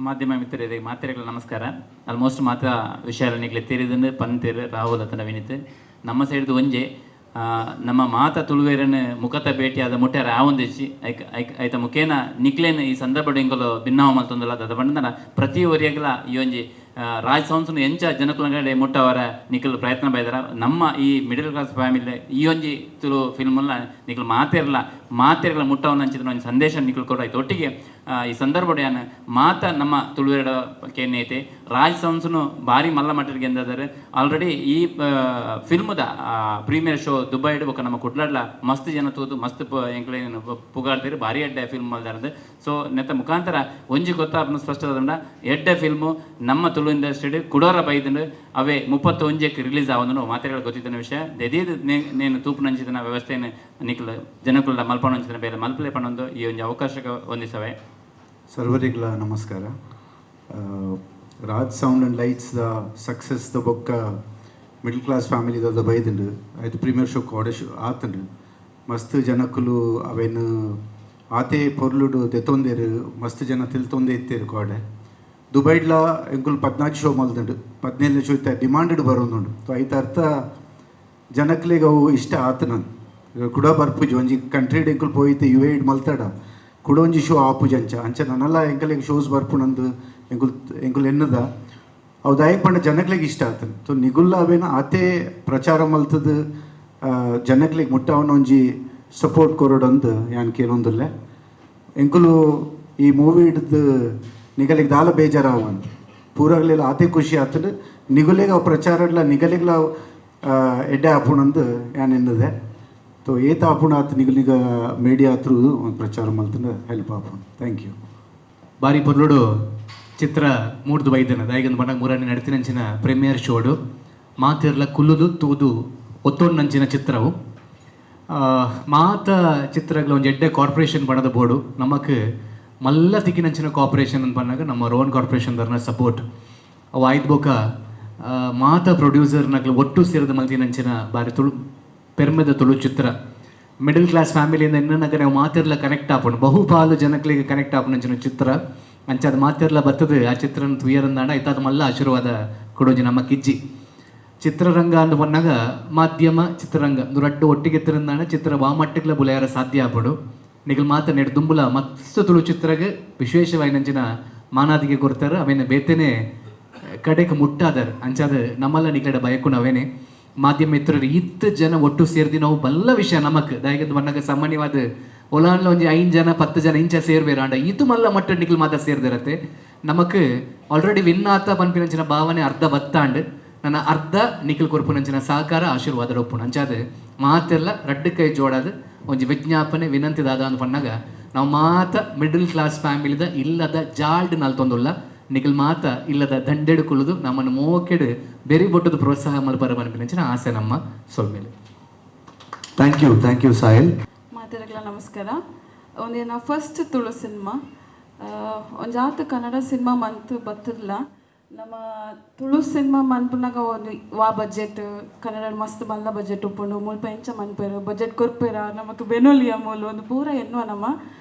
ಮಾಧ್ಯಮ ಮಿತ್ರರಿಗೆ ಮಾತೆರೆಗಳ ನಮಸ್ಕಾರ. ಆಲ್ಮೋಸ್ಟ್ ಮಾತ್ರ ವಿಷಯ ನಿಕ್ಲೆ ತೆರಿದಂದು ಪಂತೇರು ರಾಹುಲ್ ಅತನ ವಿನಿತ್. ನಮ್ಮ ಸೈಡ್ದು ಒಂಜೆ ನಮ್ಮ ಮಾತ ತುಳುವೇರನ್ ಮುಖತ ಭೇಟಿಯಾದ ಮುಟ್ಟಾರ ಆವೊಂದಿಜ್ಜಿ. ಐಕ್ ಐಕ್ ಐತ ಮುಖೇನ ನಿಕ್ಲೇನ್ ಈ ಸಂದರ್ಭಡ್ ಎಂಕುಲು ಬಿನ್ನಾವು ಮಲ್ತೊಂದುಲ್ಲ. ದಾದ ಪಂಡ ಪ್ರತಿ ಒರಿಯಗ್ಲ ಈ ಒಂಜಿ ರಾಜ್ ಸೌಂಡ್ಸ್ನು ಎಂಚ ಜನಕುಲಗಡೆ ಮುಟ್ಟವರ ನಿಕುಲು ಪ್ರಯತ್ನ ಬೈದರ. ನಮ್ಮ ಈ ಮಿಡಲ್ ಕ್ಲಾಸ್ ಫ್ಯಾಮಿಲಿ ಈ ಒಂಜಿ ತುಳು ಫಿಲ್ಮ್ಲ ನಿಕುಲು ಮಾತೆರ್ಲ ಮಾತೆರ್ಲ ಮುಟ್ಟವನಂಚಿನ ಒಂಜಿ ಸಂದೇಶ ನಿಕುಲು ಕೊಡ. ಒಟ್ಟಿಗೆ ಈ ಸಂದರ್ಭಡ್ ಯಾನ್ ಮಾತ ನಮ್ಮ ತುಳುವೆರಡ ಕೇನೈತೆ, ರಾಜ್ ಸೌಂಡ್ಸ್ನು ಭಾರಿ ಮಲ್ಲ ಮಟ್ಟದ ಗೆಂದಾದರೆ. ಆಲ್ರೆಡಿ ಈ ಫಿಲ್ಮ್ದ ಪ್ರೀಮಿಯರ್ ಶೋ ದುಬೈಡ್ ಬೊಕ್ಕ ನಮ್ಮ ಕುಡ್ಲಡ್ಲ ಮಸ್ತ್ ಜನ ತೂದು ಮಸ್ತ್ ಎಂಕ್ಲೆನ್ ಪುಗಾರ್ದೇರು, ಭಾರಿ ಎಡ್ಡೆ ಫಿಲ್ಮ್ ಮಲ್ದಾರ್ದು. ಸೊ ನೆತ್ತ ಮುಖಾಂತರ ಒಂಜಿ ಗೊತ್ತಾಪುನ ಸ್ಪಷ್ಟ, ಎಡ್ಡೆ ಫಿಲ್ಮು ನಮ್ಮ ತುಳು ಇಂಡಸ್ಟ್ರಿ ಕುಡೋರ ಬೈದಂಡು. ಅವೇ 31ಕ್ಕೆ ರಿಲೀಸ್ ಆವೊಂದು ಮಾತೆರ್ಗ್ಲ ಗೊತ್ತಿದ್ದನ ವಿಷಯ. ದೆದೀದ್ ನೇನು ತೂಪುನಂಚಿನ ವ್ಯವಸ್ಥೆಯನ್ನು ನಿಕ್ಲು ಜನಕುಲ ಮಲ್ಪನಂಚಿನ ಬೇಲೆ ಮಲ್ಪಲೆ ಪನೊಂದು ಈ ಒಂಜಿ ಅವಕಾಶಕ್ಕೆ ವಂದಿಸವೆ. ಸರ್ವರಿಗ್ಲ ನಮಸ್ಕಾರ. Raj sound and lights the success the ಬೊಕ್ಕ ಮಿಡಲ್ ಕ್ಲಾಸ್ ಫ್ಯಾಮಿಲಿ ದ ಬೈದುಂಡು. ಆಯ್ತು, ಪ್ರೀಮಿಯರ್ ಶೋ ಕೋಡೆ ಶೋ ಆತುಂಡು. ಮಸ್ತ್ ಜನಕುಲು ಅವೇನು ಆತೆ ಪೊರ್ಲುಡು ದೆತೊಂದೇರು, ಮಸ್ತ್ ಜನ ತಿಳ್ತೊಂದೇ ಇತ್ತೇರು. ಕೋಡೆ ದುಬೈಡ್ಲ ಎಂಕುಲು 14 ಶೋ ಮಲ್ದುಂಡು. 17ನೇ ಶೋ ಇತ್ತ ಡಿಮಾಂಡೆಡ್ ಬರೋದುಂಡು. ಸೊ ಐತ ಅರ್ಥ ಜನಕ್ಲೆಗ್ ಅವು ಇಷ್ಟ ಆತನ ಕುಡ ಬರ್ಪುಜಿ. ಒಂಜಿ ಕಂಟ್ರಿಡ್ ಎಂಕುಲು ಪೋಯಿತೆ ಯು ಎ ಮಲ್ತಡ ಕುಡ ಒಂಜಿ ಶೋ ಆಪುಜಿ. ಅಂಚ ಅಂಚ ನನಲ ಎಂಕಲೆಗ್ ಶೋಸ್ ಬರ್ಪುನಂದು ಎಂಕುಲು ಎಂಕುಲು ಎನ್ನುದ. ಅವು ದಾಯಕ್ ಪಂಡ ಜನಕ್ಲೆಗ್ ಇಷ್ಟ ಆತನ. ಸೊ ನಿಗುಲ್ಲ ಅವೇನ ಆತೆ ಪ್ರಚಾರ ಮಲ್ತದು ಜನಕ್ಲೆಗ್ ಮುಟ್ಟಾವನ ಒಂಜಿ ಸಪೋರ್ಟ್ ಕೊರೊಡಂದು ಯಾನ್ ಕೇನೊಂದುಲ್ಲೆ. ಎಂಕುಲು ಈ ಮೂವಿ ಹಿಡ್ದು ನಿಗಲಿಗೆ ದಾಲ ಬೇಜಾರಾವಂತ ಪೂರಾಗ್ಲೆಲ್ಲ ಆತೆ ಖುಷಿ ಆತಂಡು. ನಿಗುಲೆಗ್ ಅವು ಪ್ರಚಾರಡ್ಲ ನಿಗಲಿಗ್ಲ ಎಡ್ಡೆ ಆಪುಣಂದು ಯಾನ್ ಎನ್ನುದೆ. ಸೊ ಏತ ಆಪುಣ ಆತ ನಿಗಲಿಗ ಮೀಡಿಯಾ ಥ್ರೂ ಒಂದು ಪ್ರಚಾರ ಮಲ್ತಂಡು ಹೆಲ್ಪ್ ಆಪುಂಡು. Thank you. ಬಾರಿ ಪೊರ್ಲುಡು ಚಿತ್ರ ಮೂಡ್ದು ಬೈದನ. ದಾಯಿಗಂದು ಬಣ್ಣ ಮೂರನೇ ನಡತಿನಂಚಿನ ಪ್ರೀಮಿಯರ್ ಶೋಡು ಮಾತಿರ್ಲ ಕುಲ್ಲುದು ತೂದು ಒತ್ತೊಂಡಂಚಿನ ಚಿತ್ರವು. ಮಾತ ಚಿತ್ರಗಳ ಒಂಜಿ ಎಡ್ಡೆ ಕಾರ್ಪೊರೇಷನ್ ಬಣದ ಬೋರ್ಡು. ನಮಕ್ ಮಲ್ಲ ತಿಕ್ಕಿನಂಚಿನ ಕಾರ್ಪೊರೇಷನ್ ಅಂತ ಬಂದಾಗ ನಮ್ಮ ರೋಹನ್ ಕಾರ್ಪೊರೇಷನ್ ದರ್ನ ಸಪೋರ್ಟ್. ಅವು ಆಯ್ತು ಬೊಕ ಮಾತ ಪ್ರೊಡ್ಯೂಸರ್ ನಕ್ಲು ಒಟ್ಟು ಸೇರಿದ ಮಲ್ತಿನಂಚಿನ ಬಾರಿ ತುಳು ಪೆರ್ಮೆದ ತುಳು ಚಿತ್ರ. ಮಿಡಲ್ ಕ್ಲಾಸ್ ಫ್ಯಾಮಿಲಿಯಿಂದ ಇನ್ನನ್ನಗ ನಾವು ಮಾತಿರ್ಲ ಕನೆಕ್ಟ್ ಆಪುಂಡು, ಬಹುಪಾಲು ಜನಕ್ಲಿಗೆ ಕನೆಕ್ಟ್ ಆಪುನಂಚಿನ ಚಿತ್ರ. ಅಂಚ ಅದು ಮಾತಿರ್ಲ ಬರ್ತದೆ ಆ ಚಿತ್ರನ ತುಯರಂದಾಂಡ ಆಯ್ತು. ಅದು ಮಲ್ಲ ಆಶೀರ್ವಾದ ಕೊಡೋಜಿ ನಮ್ಮ ಕಿಜ್ಜಿ. ಚಿತ್ರರಂಗ ಅಂದ್ ಪನ್ನಾಗ ಮಾಧ್ಯಮ ಚಿತ್ರರಂಗ ರಡ್ಡು ಒಟ್ಟಿಗೆ ತಿರಂದಾಣ ಚಿತ್ರ ವಾಮಟ್ಟಿಗ್ಲ ಬುಲೆಯರ ಸಾಧ್ಯ ಆಪುಂಡು. ನಿಗಲ್ ಮಾತ ನೆಡ್ ದುಂಬುಲ ಮಸ್ತ್ ತುಳು ಚಿತ್ರಗ್ ವಿಶೇಷವಾಯಿನಂಚಿನ ಮಾನಾದಿಗೆ ಕೊರ್ತಾರೆ, ಅವೇನ ಬೇತೆನೆ ಕಡೆಗೆ ಮುಟ್ಟಾದರ್. ಅಂಚಾದ ನಮ್ಮಲ್ಲ ನಿಗಡ ಬಯಕುನ ಅವೇನೆ. ಮಾಧ್ಯಮ ಮಿತ್ರರು ಇತ್ತು ಜನ ಒಟ್ಟು ಸೇರ್ದಿ ನಾವು ಬಲ್ಲ ವಿಷಯ ನಮಕ್. ದಾಯಕಂದ್ ಪನ್ನಾಗ ಸಾಮಾನ್ಯವಾದ ಒಲಾನ್ಲ ಒಂಜಿ ಐನ್ ಜನ 10 ಜನ ಇಂಚ ಸೇರ್ಬೇರ ಅಂಡ ಇದು ಮಲ್ಲ ಮಟ್ಟ ನಿಕ್ಲು ಮಾತ ಸೇರ್ದಿರತ್ತೆ. ನಮಕ್ ಆಲ್ರೆಡಿ ವಿನ್ ಆತ ಪನ್ಪಿನಂಚಿನ ಭಾವನೆ ಅರ್ಧ ಬತ್ತಾಂಡ್. ನನ್ನ ಅರ್ಧ ನಿಖಿಲ್ ಕೊರ್ಪುನಂಚಿನ ಸಹಕಾರ ಆಶೀರ್ವಾದ ಒಪ್ಪುಂಡು. ಅಂಚಾದ ಮಾತೆಲ್ಲ ರಡ್ಡು ಕೈ ಜೋಡಾದ ಒಂಜಿ ವಿಜ್ಞಾಪನೆ ವಿನಂತಿ ದಾದ ಅಂತ ಪನ್ನಾಗ, ನಾವು ಮಾತ ಮಿಡಲ್ ಕ್ಲಾಸ್ ಫ್ಯಾಮಿಲಿದ ಇಲ್ಲದ ಜಾಲ್ಡ್ ನಲ್ತೊಂದುಲ್ಲ. ನಿಖಿಲ್ ಮಾತ ಇಲ್ಲದ ದಂಡೆಡು ಕುಳುದು ನಮ್ಮನ್ನು ಮೋಕೆಡು ಬೆರಿ ಬೊಟ್ಟದ ಪ್ರೋತ್ಸಾಹ ಮಲ್ಪರ ಪನ್ಪಿನಂಚಿನ ಆಸೆ ನಮ್ಮ. ಸೊಲ್ಮೇಲೆ. Thank you, thank you Sahil. ಮಾತೆರೆಗ್ಲ ನಮಸ್ಕಾರ. ಒಂದೇನ ಫಸ್ಟ್ ತುಳು ಸಿನಿಮಾ. ಒಂಜಾತ್ ಕನ್ನಡ ಸಿನಿಮಾ ಮಂತ್ ಬತ್ತದ್ಲ, ನಮ್ಮ ತುಳು ಸಿನಿಮಾ ಮನ್ಪುನಾಗ ಒಂದು ವಾ ಬಜೆಟ್, ಕನ್ನಡ ಮಸ್ತ್ ಮಲ್ಲ ಬಜೆಟ್ ಉಪ್ಪುಂಡು, ಮುಲ್ಪ ಎಂಚ ಮನ್ಪೇರು, ಬಜೆಟ್ ಕೊರ್ಪೇರ, ನಮಕ್ ಬೆನೊಲಿಯ ಮೂಲು ಒಂದು ಪೂರ ಎನ್ನುವ ನಮ್ಮ.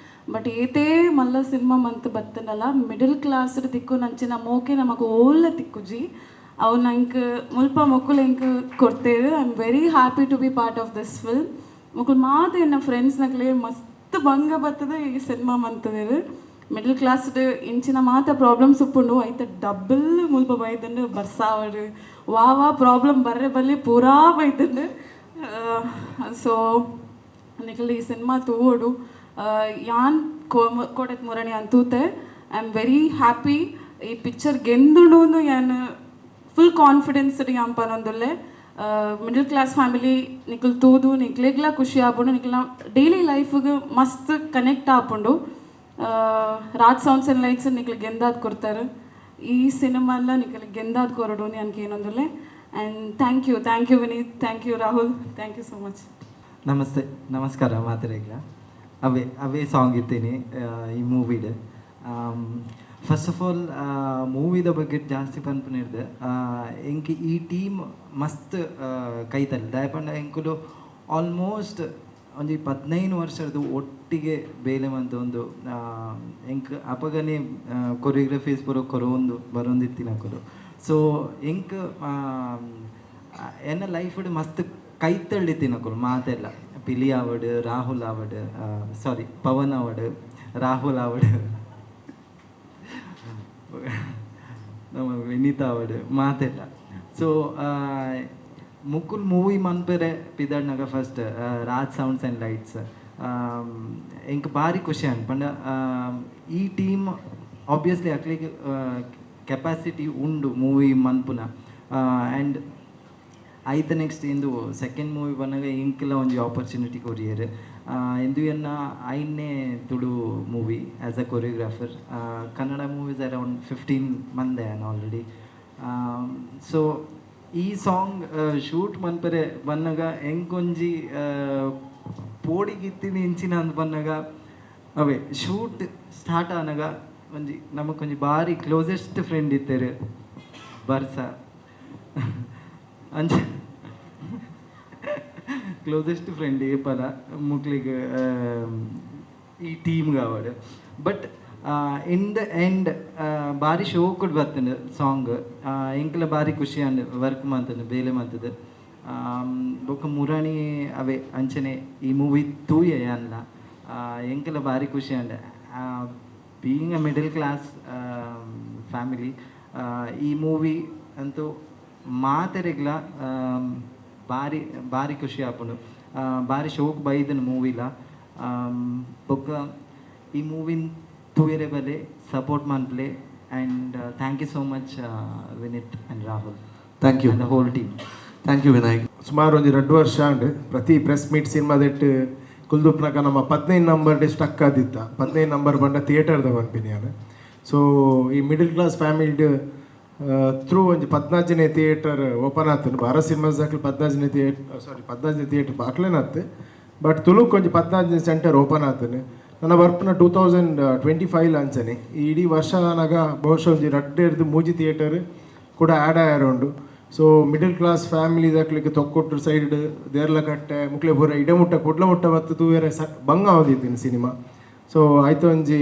ಬಟ್ ಏತೇ ಮಲ್ಲ ಸಿನಿಮಾ ಮಂತ್ ಬತ್ತನಲ್ಲ, ಮಿಡಲ್ ಕ್ಲಾಸ್ ತಿಕ್ಕು ನಂಚಿನ ಮೋಕೆ ನಮಕ್ ಓಲ್ಲ ತಿಕ್ಕುಜಿ. ಅವು ನಂಕ್ ಮುಲ್ಪ ಮೊಕ್ಕುಲು ಎಂಕ್ ಕೊಡ್ತೇರು. I am very happy to be part of this film. ಮೊಕುಲು ಮಾತ ಎನ್ನ ಫ್ರೆಂಡ್ಸ್ ನಕ್ಲೆ ಮಸ್ತ್ ಬಂಗ ಬರ್ತದೆ ಈ ಸಿನಿಮಾ ಮಂತದೇರು. ಮಿಡಲ್ ಕ್ಲಾಸ್ ಇಂಚಿನ ಮಾತ ಪ್ರಾಬ್ಲಮ್ಸ್ ಉಪ್ಪುಂಡು, ಐತ ಡಬಲ್ ಮುಲ್ಪ ಬೈದಂಡು. ಬರ್ಸಾವಡು ವಾ ವಾ ಪ್ರಾಬ್ಲಮ್ ಬರ್ರೆ ಬಲ್ಲಿ ಪೂರಾ ಬೈದಂಡು. ಸೊ ನಿಕಲ್ ಈ ಸಿನಿಮಾ ತೂವೊಡು. ಯಾನ್ ಕೋಟೆತ್ ಮುರಣಿ ಅಂತೂತೆ. I am very happy. ಈ ಪಿಕ್ಚರ್ ಗೆಂದುಂಡು ಯಾನ್ ಫುಲ್ ಕಾನ್ಫಿಡೆನ್ಸ್ ಯಾನ್ ಪನೊಂದುಲ್ಲೆ. ಮಿಡಲ್ ಕ್ಲಾಸ್ ಫ್ಯಾಮಿಲಿ ನಿಕುಲ್ ತೂದು ನಿಕ್ಲೆಗ್ಲ ಖುಷಿ ಆಪುಂಡು, ನಿಕ್ಲ್ನ ಡೈಲಿ ಲೈಫ್ಗೆ ಮಸ್ತ್ ಕನೆಕ್ಟ್ ಆಪುಂಡು. ರಾಜ್ ಸೌಂಡ್ಸ್ ಆ್ಯಂಡ್ ಲೈಟ್ಸ್ ನಿಕ್ಲ್ ಗೆಂದಾದ್ ಕೊಡ್ತಾರೆ. ಈ ಸಿನಿಮಾಲ ನಿಕ್ಲ್ ಗೆಂದಾದ್ ಕೊರಡು ಅನ್ಕ ಏನೊಂದುಲ್ಲೆ. And thank you, thank you Vineeth, thank you Rahul, thank you so much. Namaste, ನಮಸ್ಕಾರ ಮಾತೆರೆಗ್ಲ. ಅವೇ ಅವೇ ಸಾಂಗ್ ಇತ್ತೀನಿ ಈ ಮೂವಿಡ್. ಫಸ್ಟ್ ಆಫ್ ಆಲ್ ಮೂವಿದ ಬಗ್ಗೆ ಜಾಸ್ತಿ ಪನ್ಪುನಿರ್ದೆ ಎಂಕ್ ಈ ಟೀಮ್ ಮಸ್ತ್ ಕೈತಲ್. ದಾಯೆ ಪಂಡ ಎಂಕುಲು ಆಲ್ಮೋಸ್ಟ್ ಒಂಜಿ 15 ವರ್ಷದ ಒಟ್ಟಿಗೆ ಬೇಲೆ ಮಂತ ಒಂದು ಎಂಕ್ ಅಪಗನೆ ಕೊರಿಯೋಗ್ರಫೀಸ್ ಪೂರ ಕೊರೊಂದು ಬರೊಂದಿತ್ತಿನಕುಲು. ಸೊ ಎಂಕ್ ಎನ್ನ ಲೈಫ್ಡ್ ಮಸ್ತ್ ಕೈತಳ್ಳಿ ತಿನಕುಲು ಮಾತೆಲ್ಲ, ಪಿಲಿ ಆವಡ್, ರಾಹುಲ್ ಆವಡ್, ಸಾರಿ, ಪವನ್ ಆವಡ್, ರಾಹುಲ್ ಆವಡ್, ನಮ್ಮ ವಿನೀತ್ ಆವಡ್, ಮಾತೆಲ್ಲ. ಸೊ ಮುಕುಲ್ ಮೂವಿ ಮನ್ಪೆರೆ ಪಿದಡ್ನಾಗ first Raj sounds and lights ಎಂಕ್ ಭಾರಿ ಖುಷಿ ಆಂಡ್. ಪಂಡ ಈ ಟೀಮ್ ಆಬ್ವಿಯಸ್ಲಿ ಅಕ್ಲೆಗ್ ಕೆಪಾಸಿಟಿ ಉಂಡು ಮೂವಿ ಮನ್ಪುನ. ಆ್ಯಂಡ್ ಐತ ನೆಕ್ಸ್ಟ್ ಇಂದು ಸೆಕೆಂಡ್ ಮೂವಿ ಬನ್ನಗ ಎಂಕ್ಲ ಒಂಜಿ ಆಪರ್ಚುನಿಟಿ ಕೊರಿಯೆರ್. ಇಂದು ಎನ್ನ ಐನೇ Tulu movie as a choreographer. Kannada movies around 15 ಮಂದೆ ಆಲ್ರೆಡಿ. ಸೊ ಈ ಸಾಂಗ್ ಶೂಟ್ ಮನ್ಪೆರೆ ಬನ್ನಗ ಎಂಕೊಂಜಿ ಪೋಡಿಗಿತ್ತಿನ ಇಂಚಿನ ಅಂದ್ ಬನ್ನಗ, ಅವೇ ಶೂಟ್ ಸ್ಟಾರ್ಟ್ ಆನಗ ಒಂಜಿ ನಮಕೊಂಜಿ ಭಾರಿ ಕ್ಲೋಸೆಸ್ಟ್ ಫ್ರೆಂಡ್ ಇತ್ತೆರ್ ಬರ್ಸ. ಅಂಚ ಕ್ಲೋಸೆಸ್ಟ್ ಫ್ರೆಂಡ್ ಏಪಲ ಮುಕ್ಲಿಗ್ ಈ ಟೀಮ್ ಆವಡ್. ಬಟ್ ಇನ್ the end ಭಾರಿ ಶೋಕುಡ್ ಬತ್ತುಂಡು ಸಾಂಗ್. ಎಂಕ್ಲ ಭಾರಿ ಖುಷಿ ಆಂಡ್ ವರ್ಕ್ ಮಂತುಂಡು, ಬೇಲೆ ಮಂತುದು. ಬೊಕ್ಕ ಮುರಾಣಿ ಅವೇ ಅಂಚನೆ ಈ ಮೂವಿ ತೂಯೆ ಅಲ್ಲ, ಎಂಕ್ಲ ಭಾರಿ ಖುಷಿ ಆಂಡ್. Being a middle class family, ಈ ಮೂವಿ ಅಂತೂ ಮಾತೆರೆಗ್ಲ ಭಾರಿ ಭಾರಿ ಖುಷಿ ಆಪುಂಡು. ಭಾರಿ ಶೋಕ್ ಬೈದನ್ ಮೂವಿಲ. ಬೊಕ್ಕ ಈ ಮೂವಿನ್ ತೂಯೆರೆ ಬಲೆ, support ಮನ್ಪ್ಲೆ. And thank you so much, Vineeth and Rahul. Thank you. And the whole team. Thank you Vinayak. ಸುಮಾರು ಒಂಜಿ 2 ವರ್ಷ ಆಂಡ್. ಪ್ರತಿ ಪ್ರೆಸ್ ಮೀಟ್ ಸಿನಿಮಾದೆಟ್ಟು ಕುಲ್ದುಪ್ನಕ ನಮ್ಮ 15 ನಂಬರ್ ಸ್ಟಕ್ ಆದಿತ್ತ. 15 ನಂಬರ್ ಬಂಡ ಥಿಯೇಟರ್ದ ಪನ್ಪಿನಿ ಯಾನ್. ಸೊ ಈ ಮಿಡಲ್ ಕ್ಲಾಸ್ ಫ್ಯಾಮಿಲಿಡ್ ಥ್ರೂ ಒಂಜಿ 14ನೇ ಥಿಯೇಟರ್ ಓಪನ್ ಆತುಂಡು. ಭಾರತ್ ಸಿನಿಮಾಸ್ ದಾಕಲ್ 14ನೇ ಥಿಯೇಟರ್, ಸಾರಿ, 14ನೇ ಥಿಯೇಟರ್ ಬಾಕ್ಲೇನತ್ತು. ಬಟ್ ತುಳುಕ್ ಒಂಜಿ 14ನೇ ಸೆಂಟರ್ ಓಪನ್ ಆತುಂಡು. ನನ್ನ ಬರ್ಪುನ 2025 ಅಂಚನೆ ಈ ಇಡೀ ವರ್ಷ ಆನಗ ಬಹುಶಃ ಒಂಜಿ ರಡ್ಡ್ ಎರ್ದು ಮೂಜಿ ಥಿಯೇಟರ್ ಕೂಡ ಆ್ಯಡ್ ಆಯರ ಉಂಡು. ಸೊ ಮಿಡಲ್ ಕ್ಲಾಸ್ ಫ್ಯಾಮಿಲಿ ದಕ್ಲೆಗ್ ತೊಕ್ಕೊಟ್ಟು ಸೈಡ್, ದೇರ್ಲಕಟ್ಟೆ ಮುಕ್ಲೆ ಪೂರ ಇಡಮುಟ್ಟ, ಕುಡ್ಲ ಮುಟ್ಟ ಬತ್ತು ತೂವೆರೆ ಸ ಬಂಗ ಆವೊಂದಿತ್ತಿನ ಸಿನಿಮಾ. ಸೊ ಆಯ್ತು, ಒಂಜಿ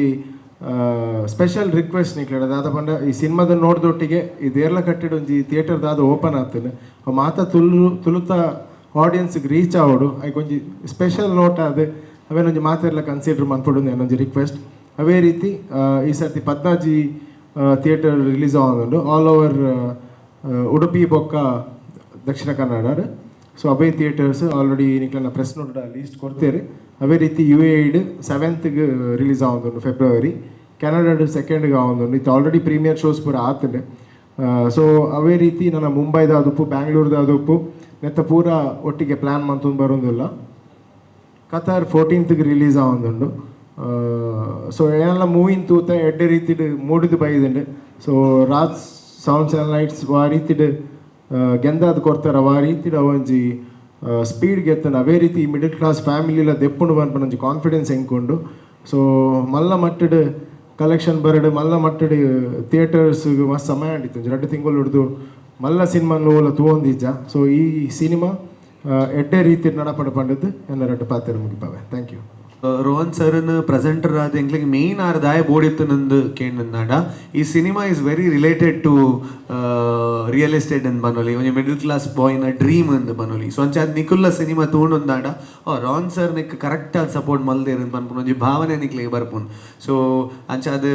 ಸ್ಪೆಷಲ್ ರಿಕ್ವೆಸ್ಟ್ ನಿಕ್ಲೆಡ ದಾದ ಪಂಡ, ಈ ಸಿನಿಮಾದ ನೋಡ್ದೊಟ್ಟಿಗೆ ಈ ದೇರ್ಲಕಟ್ಟೆಡ್ ಒಂಜಿ ಥಿಯೇಟರ್ ದಾದ ಓಪನ್ ಆತುಂಡು, ಅವು ಮಾತ ತುಳು ತುಳುತ ಆಡಿಯನ್ಸ್ಗೆ ರೀಚ್ ಆವೊಡು. ಐಕ್ ಒಂಜಿ ಸ್ಪೆಷಲ್ ನೋಟ್ ಆದ್ ಅವೇನೊಂಜಿ ಮಾತೆರ್ಲ ಕನ್ಸಿಡರ್ ಮನ್ಪೊಡು ಒಂಜಿ ರಿಕ್ವೆಸ್ಟ್. ಅವೇ ರೀತಿ ಈ ಸರ್ತಿ 14 ಥಿಯೇಟರ್ ರಿಲೀಸ್ ಆವೊಂದುಂಡು ಆಲ್ ಓವರ್ ಉಡುಪಿ ಬೊಕ್ಕ ದಕ್ಷಿಣ ಕನ್ನಡ. ಸೊ ಅವೇ ಥಿಯೇಟರ್ಸ್ ಆಲ್ರೆಡಿ ನಿಕ್ಲೆನ ಪ್ರೆಸ್ ನೋಟ್ ಲೀಸ್ಟ್ ಕೊಡ್ತೇವೆ. ಅವೇ ರೀತಿ ಯು ಎ ಇಡ್ ಸೆವೆಂತ್ಗೆ ರಿಲೀಸ್ ಆವೊಂದುಂಡು ಫೆಬ್ರವರಿ, ಕೆನಡಾಡ್ ಸೆಕೆಂಡ್ಗೆ ಆವೊಂದುಂಡು. ಇತ್ತು ಆಲ್ರೆಡಿ ಪ್ರೀಮಿಯರ್ ಶೋಸ್ ಪೂರ ಆತುಂಡು. ಸೊ ಅವೇ ರೀತಿ ನನ್ನ ಮುಂಬೈದ ಆದುಪ್ಪು, ಬ್ಯಾಂಗ್ಳೂರ್ದ ಆದುಪ್ಪು, ನೆತ್ತ ಪೂರ ಒಟ್ಟಿಗೆ ಪ್ಲ್ಯಾನ್ ಮಂತೊಂದು ಬರೋದಿಲ್ಲ. ಕತಾರ್ 14ತ್ಗೆ ರಿಲೀಸ್ ಆವೊಂದುಂಡು. ಸೊ ಏನೆಲ್ಲ ಮೂವಿನ್ ತೂತ ಎಡ್ಡೆ ರೀತಿಡ್ ಮೂಡಿದು ಬೈದುಂಡು. ಸೊ ರಾಜ್ ಸೌಂಡ್ಸ್ ಆ್ಯಂಡ್ ಲೈಟ್ಸ್ ವಾ ರೀತಿಡ್ ಗೆಂದಾದ್ ಕೊರ್ತಾರ, ವಾ ರೀತಿಡ್ ಒಂಜಿ ಸ್ಪೀಡ್ ಗೆತ್ತನ, ಅವೇ ರೀತಿ ಮಿಡಲ್ ಕ್ಲಾಸ್ ಫ್ಯಾಮಿಲಿಲ ದೆಪ್ಪುಂಡು ಪನ್ಪುನ ಒಂಜಿ ಕಾನ್ಫಿಡೆನ್ಸ್ ಎಂಕುಂಡು. ಸೊ ಮಲ್ಲ ಮಟ್ಟಡ್ ಕಲೆಕ್ಷನ್ ಬರಡ್, ಮಲ್ಲ ಮಟ್ಟಡ್ ಥಿಯೇಟರ್ಸ್ ಮಸ್ತ್ ಸಮಯ ಆಂಡಿತ್ತು. ಒಂಜಿ 2 ತಿಂಗಳು ಹಿಡ್ದು ಮಲ್ಲ ಸಿನಿಮಾ ಓಲ ತೂವೊಂದಿಜ್ಜ. ಸೊ ಈ ಸಿನಿಮಾ ಎಡ್ಡೆ ರೀತಿ ನಡಪಡ ಪಂಡದ್ದು ಎನ್ನ ರಡ್ಡ್ ಪಾತೆರ ಮುಗಿಪಾವೆ. Thank you. Rohan Saran presenter ಆದ ಎಂಕ್ಲೆಗ್ ಮೇನ್ ಆರ್ ದಾಯ ಬೋಡಿತ್ತು ನಂದು ಕೇಂದ್ರ, ಈ cinema is very related to real estate ಅಂದ್ ಬನ್ನೊಲಿ, ಒಂಜಿ ಮಿಡಲ್ ಕ್ಲಾಸ್ ಬಾಯ್ನ ಡ್ರೀಮ್ ಅಂದ್ ಬನ್ನೊಲಿ. ಸೊ ಅಂಚ ಅದ್ ನಿಕುಲ್ಲ ಸಿನಿಮಾ ತೂಂಡೊಂದಾಂಡ, ಓ ರೋಹನ್ ಸರ್ ನಿಕ್ ಕರೆಕ್ಟ್ ಆದ್ ಸಪೋರ್ಟ್ ಮಲ್ದೇರ್ ಪನ್ಪುನ ಒಂಜಿ ಭಾವನೆ ನಿಕ್ಲೆಗ್ ಬರ್ಪುಂಡು. ಸೊ ಅಂಚ ಅದು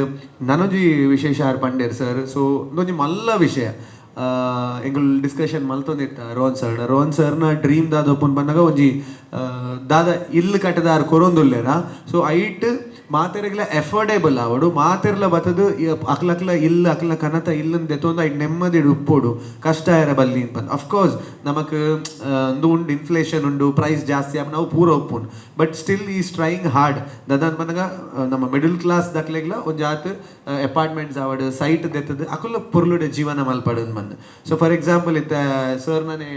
ನನೊಂಜಿ ವಿಶೇಷ ಆರ್ ಪಂಡೇರ್ ಸರ್. ಸೊ ಒಂಜಿ ಮಲ್ಲ ವಿಷಯ ಎಂಕುಲು ಡಿಸ್ಕಷನ್ ಮಲ್ತೊಂದಿತ್ತ ರೋಹನ್ ಸರ್. ರೋಹನ್ ಸರ್ನ ಡ್ರೀಮ್ ದಾದ ಒಪ್ಪುನ್ ಪನ್ನಗ, ಒಂಜಿ ದಾದ ಇಲ್ಲು ಕಟ್ಟದಾರ್ ಕೊರೊಂದುಲ್ಲೇರ. ಸೊ ಐಟ್ ಮಾತೆರೆಗ್ಲ ಎಫೋರ್ಡೇಬಲ್ ಆವಡು, ಮಾತೆರ್ಲ ಬತ್ತದು ಅಕ್ಲಕ್ಲ ಇಲ್ಲು, ಅಕ್ಲ ಕನತ ಇಲ್ಲನ್ ದೆತ್ತೊಂದು ಐಟ್ ನೆಮ್ಮದಿ ಉಪ್ಪೊಡು, ಕಷ್ಟ ಆಯರ ಬಲ್ಲಿ ಪಂದ್. ಅಫ್ಕೋರ್ಸ್ ನಮಕ್ ಉಂದು ಉಂಡು, ಇನ್ಫ್ಲೇಷನ್ ಉಂಡು, ಪ್ರೈಸ್ ಜಾಸ್ತಿ ಆಪ್ ನಾವು ಪೂರ ಒಪ್ಪುಂಡು. But still he's trying hard. ದಾದ ಪನ್ನಗ ನಮ್ಮ ಮಿಡಲ್ ಕ್ಲಾಸ್ ದಕ್ಲೆಗ್ಲ ಒಂಜಿ ಆತ್ ಅಪಾರ್ಟ್ಮೆಂಟ್ಸ್ ಆವಡ್, ಸೈಟ್ ದೆತ್ತದು ಅಕುಲ ಪೊರ್ಲುಡೆ ಜೀವನ ಮಲ್ಪಡು ಬಂದು. ಸೊ ಫಾರ್ ಎಕ್ಸಾಂಪಲ್ ಇತ್ತ ಸರ್ ನಾನೇ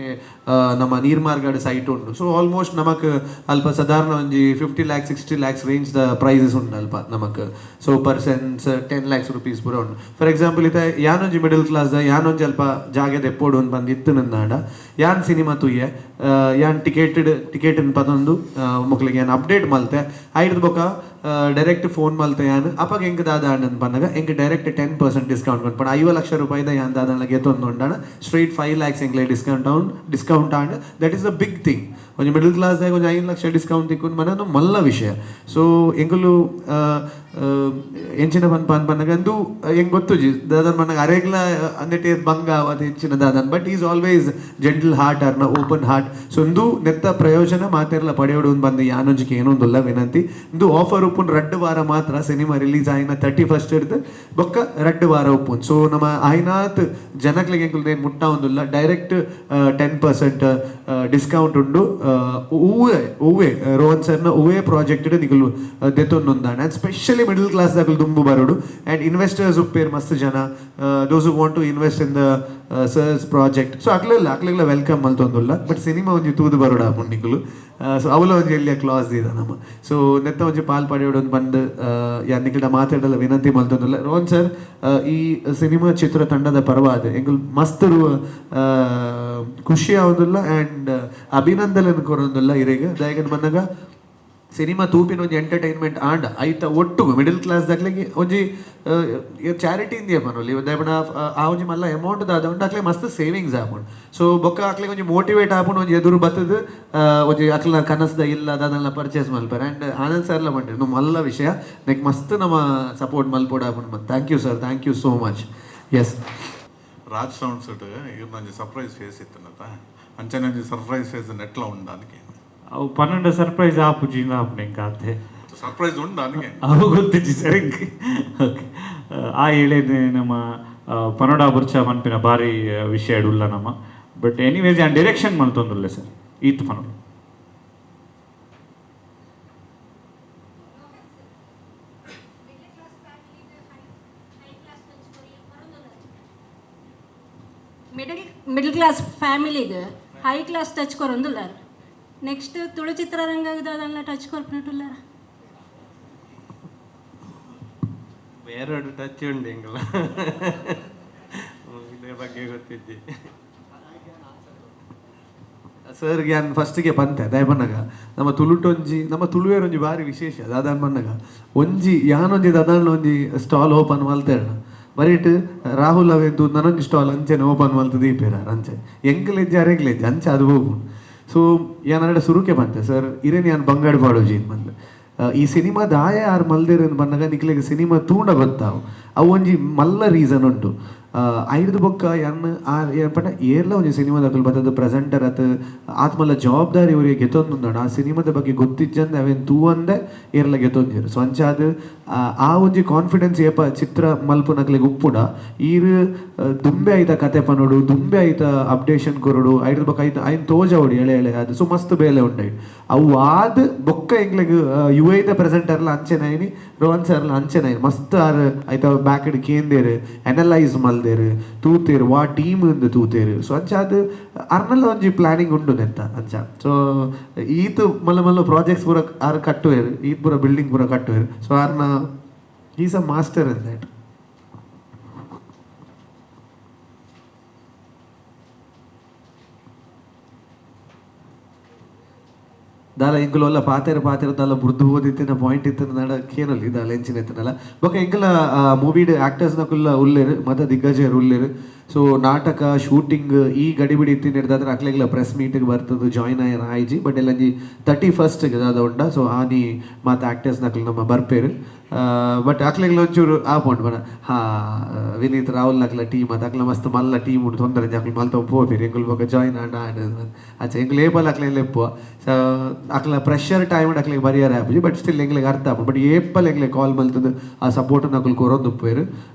ನಮ್ಮ ನೀರ್ಮಾರ್ಗಡ್ ಸೈಟ್ ಉಂಡು. ಸೊ ಆಲ್ಮೋಸ್ಟ್ ನಮಕ್ ಅಲ್ಪ ಸಾಧಾರಣ ಒಂಜಿ 50 lakhs, 60 lakhs range the prices ಉಂಡು ಅಲ್ಪ ನಮಕ್. ಸೊ ಪರ್ ಸೆಂಟ್ಸ್ 10 ಲ್ಯಾಕ್ಸ್ ರುಪೀಸ್ ಪೂರ ಉಂಡು. ಫಾರ್ ಎಕ್ಸಾಂಪಲ್ ಇತ್ತ ಯಾನೊಂಜಿ ಮಿಡಲ್ ಕ್ಲಾಸ್ the ಯಾನೊಂಜಿ ಅಲ್ಪ ಜಾಗೆ ದೆಪ್ಪೊಡು ಅಂದ್ ಬಂದು ಇತ್ತು ನಂದಾಂಡ, ಯಾನ್ ಸಿನಿಮಾ ತೂಯೆ, ಯಾನ್ ಟಿಕೆಟೆಡ್ ಟಿಕೆಟ್ ಪತೊಂದು ಮೊಕ್ಲೆಗ್ ಯಾನ್ ಅಪ್ಡೇಟ್ ಮಲ್ತೆ. ಐಡ್ದ್ ಬೊಕ ಡೈರೆಕ್ಟ್ ಫೋನ್ ಮಲ್ತ ಯಾನ್ ಅಪಗ ಎಂಕ್ ದಾದ ಆಂಡ್ ಪನ್ನಗ ಎಂಕ್ ಡೈರೆಕ್ಟ್ 10% ಡಿಸ್ಕೌಂಟ್ ಕೊರ್ಪುಂಡು. 50 ಲಕ್ಷ ರೂಪಾಯಿದ ಯಾನ್ ದಾದ ಗೆತೊಂದುಂಡಾಣ ಸ್ಟ್ರೈಟ್ 5 ಲ್ಯಾಕ್ಸ್ ಎಂಕ್ಲೆ ಡಿಸ್ಕೌಂಟ್ ಆಂಡ್ discount and that is the big thing. ಒಂಜಿ ಮಿಡಲ್ ಕ್ಲಾಸ್ ದಾಗ ಒಂಜಿ 5 ಲಕ್ಷ ಡಿಸ್ಕೌಂಟ್ ತಿಕ್ಕುನ್ ಮನ ಮಲ್ಲ ವಿಷಯ. ಸೊ ಎಂಕುಲು ಎಂಚಿನ ಪನ್ಪ ಪನ್ನಗ ಅಂದು ಎಂಕ್ ಗೊತ್ತುಜಿ ದಾದನ್ ಪನ್ನಗ ಅರೆಗ್ಲ ಅಂದೆಟ್ ಬಂಗ ಅದು ಎಂಚಿನ ದಾದನ್, but he's always gentle heart ಅರ್ನ ಓಪನ್ ಹಾರ್ಟ್. ಸೊ ಇಂದು ನೆತ್ತ ಪ್ರಯೋಜನ ಮಾತೆರ್ಲ ಪಡೆಯೋಡು ಬಂದು ಯಾನೊಂಜಿಗೆ ಏನೊಂದುಲ್ಲ ವಿನಂತಿ. ಇಂದು ಆಫರ್ ಉಪ್ಪುನ್ 2 ವಾರ ಮಾತ್ರ. ಸಿನಿಮಾ ರಿಲೀಸ್ ಆಯಿನ 31 ಹಿಡ್ದು ಬೊಕ್ಕ 2 ವಾರ ಉಪ್ಪುನ್. ಸೊ ನಮ್ಮ ಆಯ್ನಾತ್ ಜನಕ್ಲೆಗ್ ಎಂಕುಲು ಏನ್ ಮುಟ್ಟ ಒಂದುಲ್ಲ. ಡೈರೆಕ್ಟ್ 10% ಡಿಸ್ಕೌಂಟ್ ಉಂಡು. ಹೂವೇ ಹೂವೇ ರೋಹನ್ ಸರ್ನ ಹೂವೇ ಪ್ರಾಜೆಕ್ಟ್ ನಿಕುಲು ದೆತೊಂದುಂದಾಂಡ್. ಆ್ಯಂಡ್ ಸ್ಪೆಷಲಿ ಮಿಡಲ್ ಕ್ಲಾಸ್ ದಾಕುಲು ದುಂಬು ಬರೋಡು. ಆ್ಯಂಡ್ ಇನ್ವೆಸ್ಟರ್ಸ್ ಉಪ್ಪೇರ್ ಮಸ್ತ್ ಜನ, those want to invest in the sir's project. So ಅಕ್ಲೆಲ್ಲ ಅಕ್ಲೆಲ್ಲ welcome ಮಲ್ತೊಂದುಲ್ಲ. ಬಟ್ ಸಿನಿಮಾ ಒಂಜಿ ತೂದು ಬರೋಡು ಆಪುಂಡು ನಿಕುಲು. ಸೊ ಅವಲ ಒಂಜಿ ಎಲ್ಲಿಯ ಕ್ಲಾಸ್ ದೀದ ನಮ್ಮ. ಸೊ ನೆತ್ತ ಒಂಜಿ ಪಾಲ್ ಪಡೆಯೋಡು ಬಂದು ಯಾನ್ ನಿಕಲ್ಡ ಮಾತಾಡಲ್ಲ ವಿನಂತಿ ಮಲ್ತೊಂದುಲ್ಲ. ರೋಹನ್ ಸರ್, ಈ ಸಿನಿಮಾ ಚಿತ್ರ ತಂಡದ ಪರವಾದ ಎಂಕುಲು ಮಸ್ತ್ ಖುಷಿ ಆವೊಂದುಲ್ಲ ಆ್ಯಂಡ್ ಅಭಿನಂದನೆ ಕೊರೊಂದುಲ್ಲ ಇರೆಗ್. ದಾಯೆಗ್ ಬಂದಾಗ ಸಿನಿಮಾ ತೂಪಿನ ಒಂಜಿ ಎಂಟರ್ಟೈನ್ಮೆಂಟ್ ಆಂಡ ಐತ ಒಟ್ಟುಗು ಮಿಡಲ್ ಕ್ಲಾಸ್ ದಾಕ್ಲೆಗ್ ಒಂಜಿ ಚಾರಿಟಿ ಇಂದಿಯ ಪನೊಲಿ. ದಾಯೆ ಆ ಒಂಜಿ ಮಲ್ಲ ಅಮೌಂಟ್ ದಾದ ಉಂಡು, ಅಕ್ಲೆ ಮಸ್ತ್ ಸೇವಿಂಗ್ಸ್ ಆಪುಂಡು. ಸೊ ಬೊಕ್ಕ ಅಕ್ಲೆಗ್ ಒಂಜಿ ಮೋಟಿವೇಟ್ ಆಪುಂಡು. ಒಂಜಿ ಎದುರು ಬತ್ತದು ಒಂಜಿ ಅಕ್ಲೆನ ಕನಸ್ದ ಇಲ್ಲ ದಾದಲ್ಲ ಪರ್ಚೇಸ್ ಮಲ್ಪರೆ. ಆ್ಯಂಡ್ ಆನಂದ್ ಸರ್ಲ ಪಂಡೆರ್ ಮಲ್ಲ ವಿಷಯ ನೆಕ್ ಮಸ್ತ್ ನಮ್ಮ ಸಪೋರ್ಟ್ ಮಲ್ಪೊಡು ಆಪುಂಡು. Thank you sir, thank you so much. Yes. Raj sounds ಇರ್ನೊಂಜಿ ಸರ್ಪ್ರೈಸ್ ಫೇಸ್ ಇತ್ತನತ, ಅಂಚನೆ ಒಂಜಿ ಸರ್ಪ್ರೈಸ್ ಫೇಸ್ ನೆಟ್ಲ ಉಂಡು. ಅವು 12 ಸರ್ಪ್ರೈಸ್ ಆಪುಜಿ ಆಪುಂಡು ಎಂಕ್ ಆತೆ. ಸರ್ಪ್ರೈಸ್ ಉಂಡು ಅನಿಗೆ. ಅವು ಗೊತ್ತಿಜ್ಜಿ ಸರ್ ಎಂಕ್. ಓಕೆ, ಆ ಏಳೇನೆ ನಮ್ಮ ಪನೋಡ ಬುರ್ಚ ಪನ್ಪಿನ ಬಾರಿ ವಿಷಯ ಉಲ್ಲ ನಮ್ಮ. ಬಟ್ ಎನಿವೇಸ್ ಯಾನ್ ಡೈರೆಕ್ಷನ್ ಮಲ್ತೊಂದುಲ್ಲೆ ಸರ್, ಈತ್ ಪನೋಡು. ಮಿಡಲ್ ಮಿಡಲ್ ಕ್ಲಾಸ್ ಫ್ಯಾಮಿಲಿಗೆ ಹೈ ಕ್ಲಾಸ್ ಟಚ್ ಕೊರೊಂದುಲ್ಲಾರ. ನೆಕ್ಸ್ಟ್ ತುಳು ಚಿತ್ರರಂಗದ ಅದನ್ನ ಟಚ್ ಕೊರ್ಪುನಟುಲ್ಲಾರ. ಎರಡು ಟಚ್ ಉಂಡು ಎಂಗಲ, ಇದ್ರ ಬಗ್ಗೆ ಗೊತ್ತಿದ್ದಿ. ಸರ್, ಯಾನ್ ಫಸ್ಟಿಗೆ ಪಂತೆ ದಾಯ ಪನ್ನಗ ನಮ್ಮ ತುಳುಟೊಂಜಿ ನಮ್ಮ ತುಳುವೇರೊಂಜಿ ಬಾರಿ ವಿಶೇಷ. ದಾದಾನ್ ಪನ್ನಗ ಒಂಜಿ ಯಾನೊಂಜಿ ದಾದಾನ್ ಒಂಜಿ ಸ್ಟಾಲ್ ಓಪನ್ ಮಲ್ತೇರಣ ಬರೀಟ್ ರಾಹುಲ್ ಅವೆಂತು ನನೊಂಜಿ ಸ್ಟಾಲ್ ಅಂಚೆನೆ ಓಪನ್ ಮಲ್ತು ದೀಪೇರ. ಅಂಚೆ ಎಂಕಲೆಜ್ಜಿ ಅರೆಗ್ಲೆಜ್ಜಿ ಅಂಚೆ ಅದು ಹೋಗು. ಸೊ ಯಾನ್ ಸುರುಕೆ ಬಂತೆ ಸರ್, ಇರೇನು ಯಾನ್ ಬಂಗಾಡಿ ಪಾಡೋಜಿ ಬಂದು ಈ ಸಿನಿಮಾ ದಾಯ ಆರ್ ಮಲ್ದಿರ ಬಂದಾಗ ನಿಕ್ಲೆಗ್ ಸಿನಿಮಾ ತೂಂಡ ಗೊತ್ತಾವು. ಅವು ಒಂಜಿ ಮಲ್ಲ ರೀಸನ್ ಉಂಟು. ಐಡ್ದು ಬೊಕ್ಕ ಯಾನ್ ಆ ಪಂಡ ಏರ್ಲ ಒಂಜಿ ಸಿನಿಮಾದಕುಲು ಬತ್ತದ ಪ್ರೆಸೆಂಟರ್ ಅತ್ ಆತ್ಮಲ್ಲ ಜವಾಬ್ದಾರಿ ಅವರಿಗೆ ಗೆತೊಂದುಂದಾಂಡ. ಆ ಸಿನಿಮಾದ ಬಗ್ಗೆ ಗೊತ್ತಿಜ್ಜಂದೆ ಅವೇನು ತೂವಂದೆ ಏರ್ಲ ಗೆತೊಂಜೆರ್. ಸೊ ಅಂಚಾದ್ ಆ ಒಂಜಿ ಕಾನ್ಫಿಡೆನ್ಸ್ ಏಪ ಚಿತ್ರ ಮಲ್ಪುನಕ್ಲೆಗ್ ಉಪ್ಪುಡ ಈರ್ ದುಂಬೆ ಐತ ಕತೆ ಪನೊಡು, ದುಂಬೆ ಐತ ಅಪ್ಡೇಷನ್ ಕೊರೊಡು. ಐಡ್ದು ಬೊಕ್ಕ ಐತ ಐನ್ ತೋಜಾವೊಡು ಎಳೆ ಎಳೆ ಅದು. ಸೊ ಮಸ್ತ್ ಬೇಲೆ ಉಂಡೈ. ಅವು ಆದ್ ಬೊಕ್ಕ ಎಂಕ್ಲೆಗ್ ಯು ಐದ ಪ್ರೆಸೆಂಟರ್ಲ ಅಂಚೆನಾಯಿನಿ, ರೋಹನ್ ಸರ್ಲ ಅಂಚೆನಾಯಿನಿ. ಮಸ್ತ್ ಆರ್ ಐತ ಬ್ಯಾಕ್ಡ್ ಕೇಂದೇರು, ಅನಲೈಸ್ ಮಲ್ದೇರು, ತೂತೇರು, ವಾ ಟೀಮ್ ಇಂದು ತೂತೇರು. ಸೊ ಅಂಚ ಅದು ಅರ್ನಲ್ಲ ಒಂಜಿ ಪ್ಲಾನಿಂಗ್ ಉಂಡು ನೆತ್ತ ಅಂಚ. ಸೊ ಈತ್ ಮಲ್ಲ ಮಲ್ಲ ಪ್ರಾಜೆಕ್ಟ್ಸ್ ಪೂರ ಆರ್ ಕಟ್ಟುವೇರು, ಈತ್ ಪೂರ ಬಿಲ್ಡಿಂಗ್ ಪೂರ ಕಟ್ಟುವೇರು. ಸೊ ಆರ್ನ he's a master in that. ದಾಲ ಎಂಕುಲು ಅಲ್ಲ ಪಾತೆರ ಪಾತೆರ ದಾಲ ಬುರ್ದು ಓದಿತ್ತಿನ ಪಾಯಿಂಟ್ ಇತ್ತಿನ ನಡ ಕೇನೊಲಿ ದಾಲ ಎಂಚಿನ ಇತ್ತಿನಲ್ಲ. ಬೊಕ್ಕ ಎಂಕಲ ಮೂವಿಡ್ ಆಕ್ಟರ್ಸ್ ನಕುಲ್ಲ ಉಲ್ಲೇರು, ಮತ ದಿಗ್ಗಜರು ಉಲ್ಲೇರು. ಸೊ ನಾಟಕ ಶೂಟಿಂಗ್ ಈ ಗಡಿಬಿಡಿ ಇತ್ತಿನ ಹಿಡ್ದಾದ್ರೆ ಅಕ್ಲೆಗ್ಲ ಪ್ರೆಸ್ ಮೀಟಿಗೆ ಬರ್ತದೆ ಜಾಯಿನ್ ಆಯರ್ ಆಯ್ಜಿ. ಬಟ್ ಎಲ್ಲಂಜಿ 31ಸ್ಟ್ ದಾದ ಉಂಡ. ಸೊ ಆನಿ ಮಾತ ಆಕ್ಟರ್ಸ್ ನಕಲು ನಮ್ಮ ಬರ್ಪೇರು. ಬಟ್ ಅಕ್ಲೆಗ್ಲ ಒಂಚೂರು ಆಪುಂಡು ಬನ. ಹಾ, ವಿನೀತ್ ರಾಹುಲ್ ನಕ್ಲ ಟೀಮ್ ಅದು ಅಕ್ಲ ಮಸ್ತ್ ಮಲ್ಲ ಟೀಮ್ ಉಂಡು. ತೊಂದರೆ ಅಕ್ಲು ಮಲ್ತ ಪೋಪೇರು. ಎಂಕುಲು ಬೊಕ್ಕ ಜಾಯಿನ್ ಆಂಡ ಆಂಡ್ ಅಚ್ಚ ಎಂಕುಲು ಏಪಲ್ ಅಕ್ಲೆ ಲೆಪ್ಪುವ. ಸೊ ಅಕ್ಲ ಪ್ರೆಷರ್ ಟೈಮ್ ಅಕ್ಲೆಗ್ ಬರಿಯರ್ ಆಪುಜಿ. ಬಟ್ ಸ್ಟಿಲ್ ಎಂಕ್ಲೆಗ್ ಅರ್ಥ ಆಪುಂಡು. ಬಟ್ ಏಪಲ್ ಎಂಕ್ಲೆಗ್ ಕಾಲ್ ಮಲ್ತದ್ದು ಆ ಸಪೋರ್ಟ್ ನಕುಲು ಕೊರೊಂದು ಉಪ್ಪುವೆರ್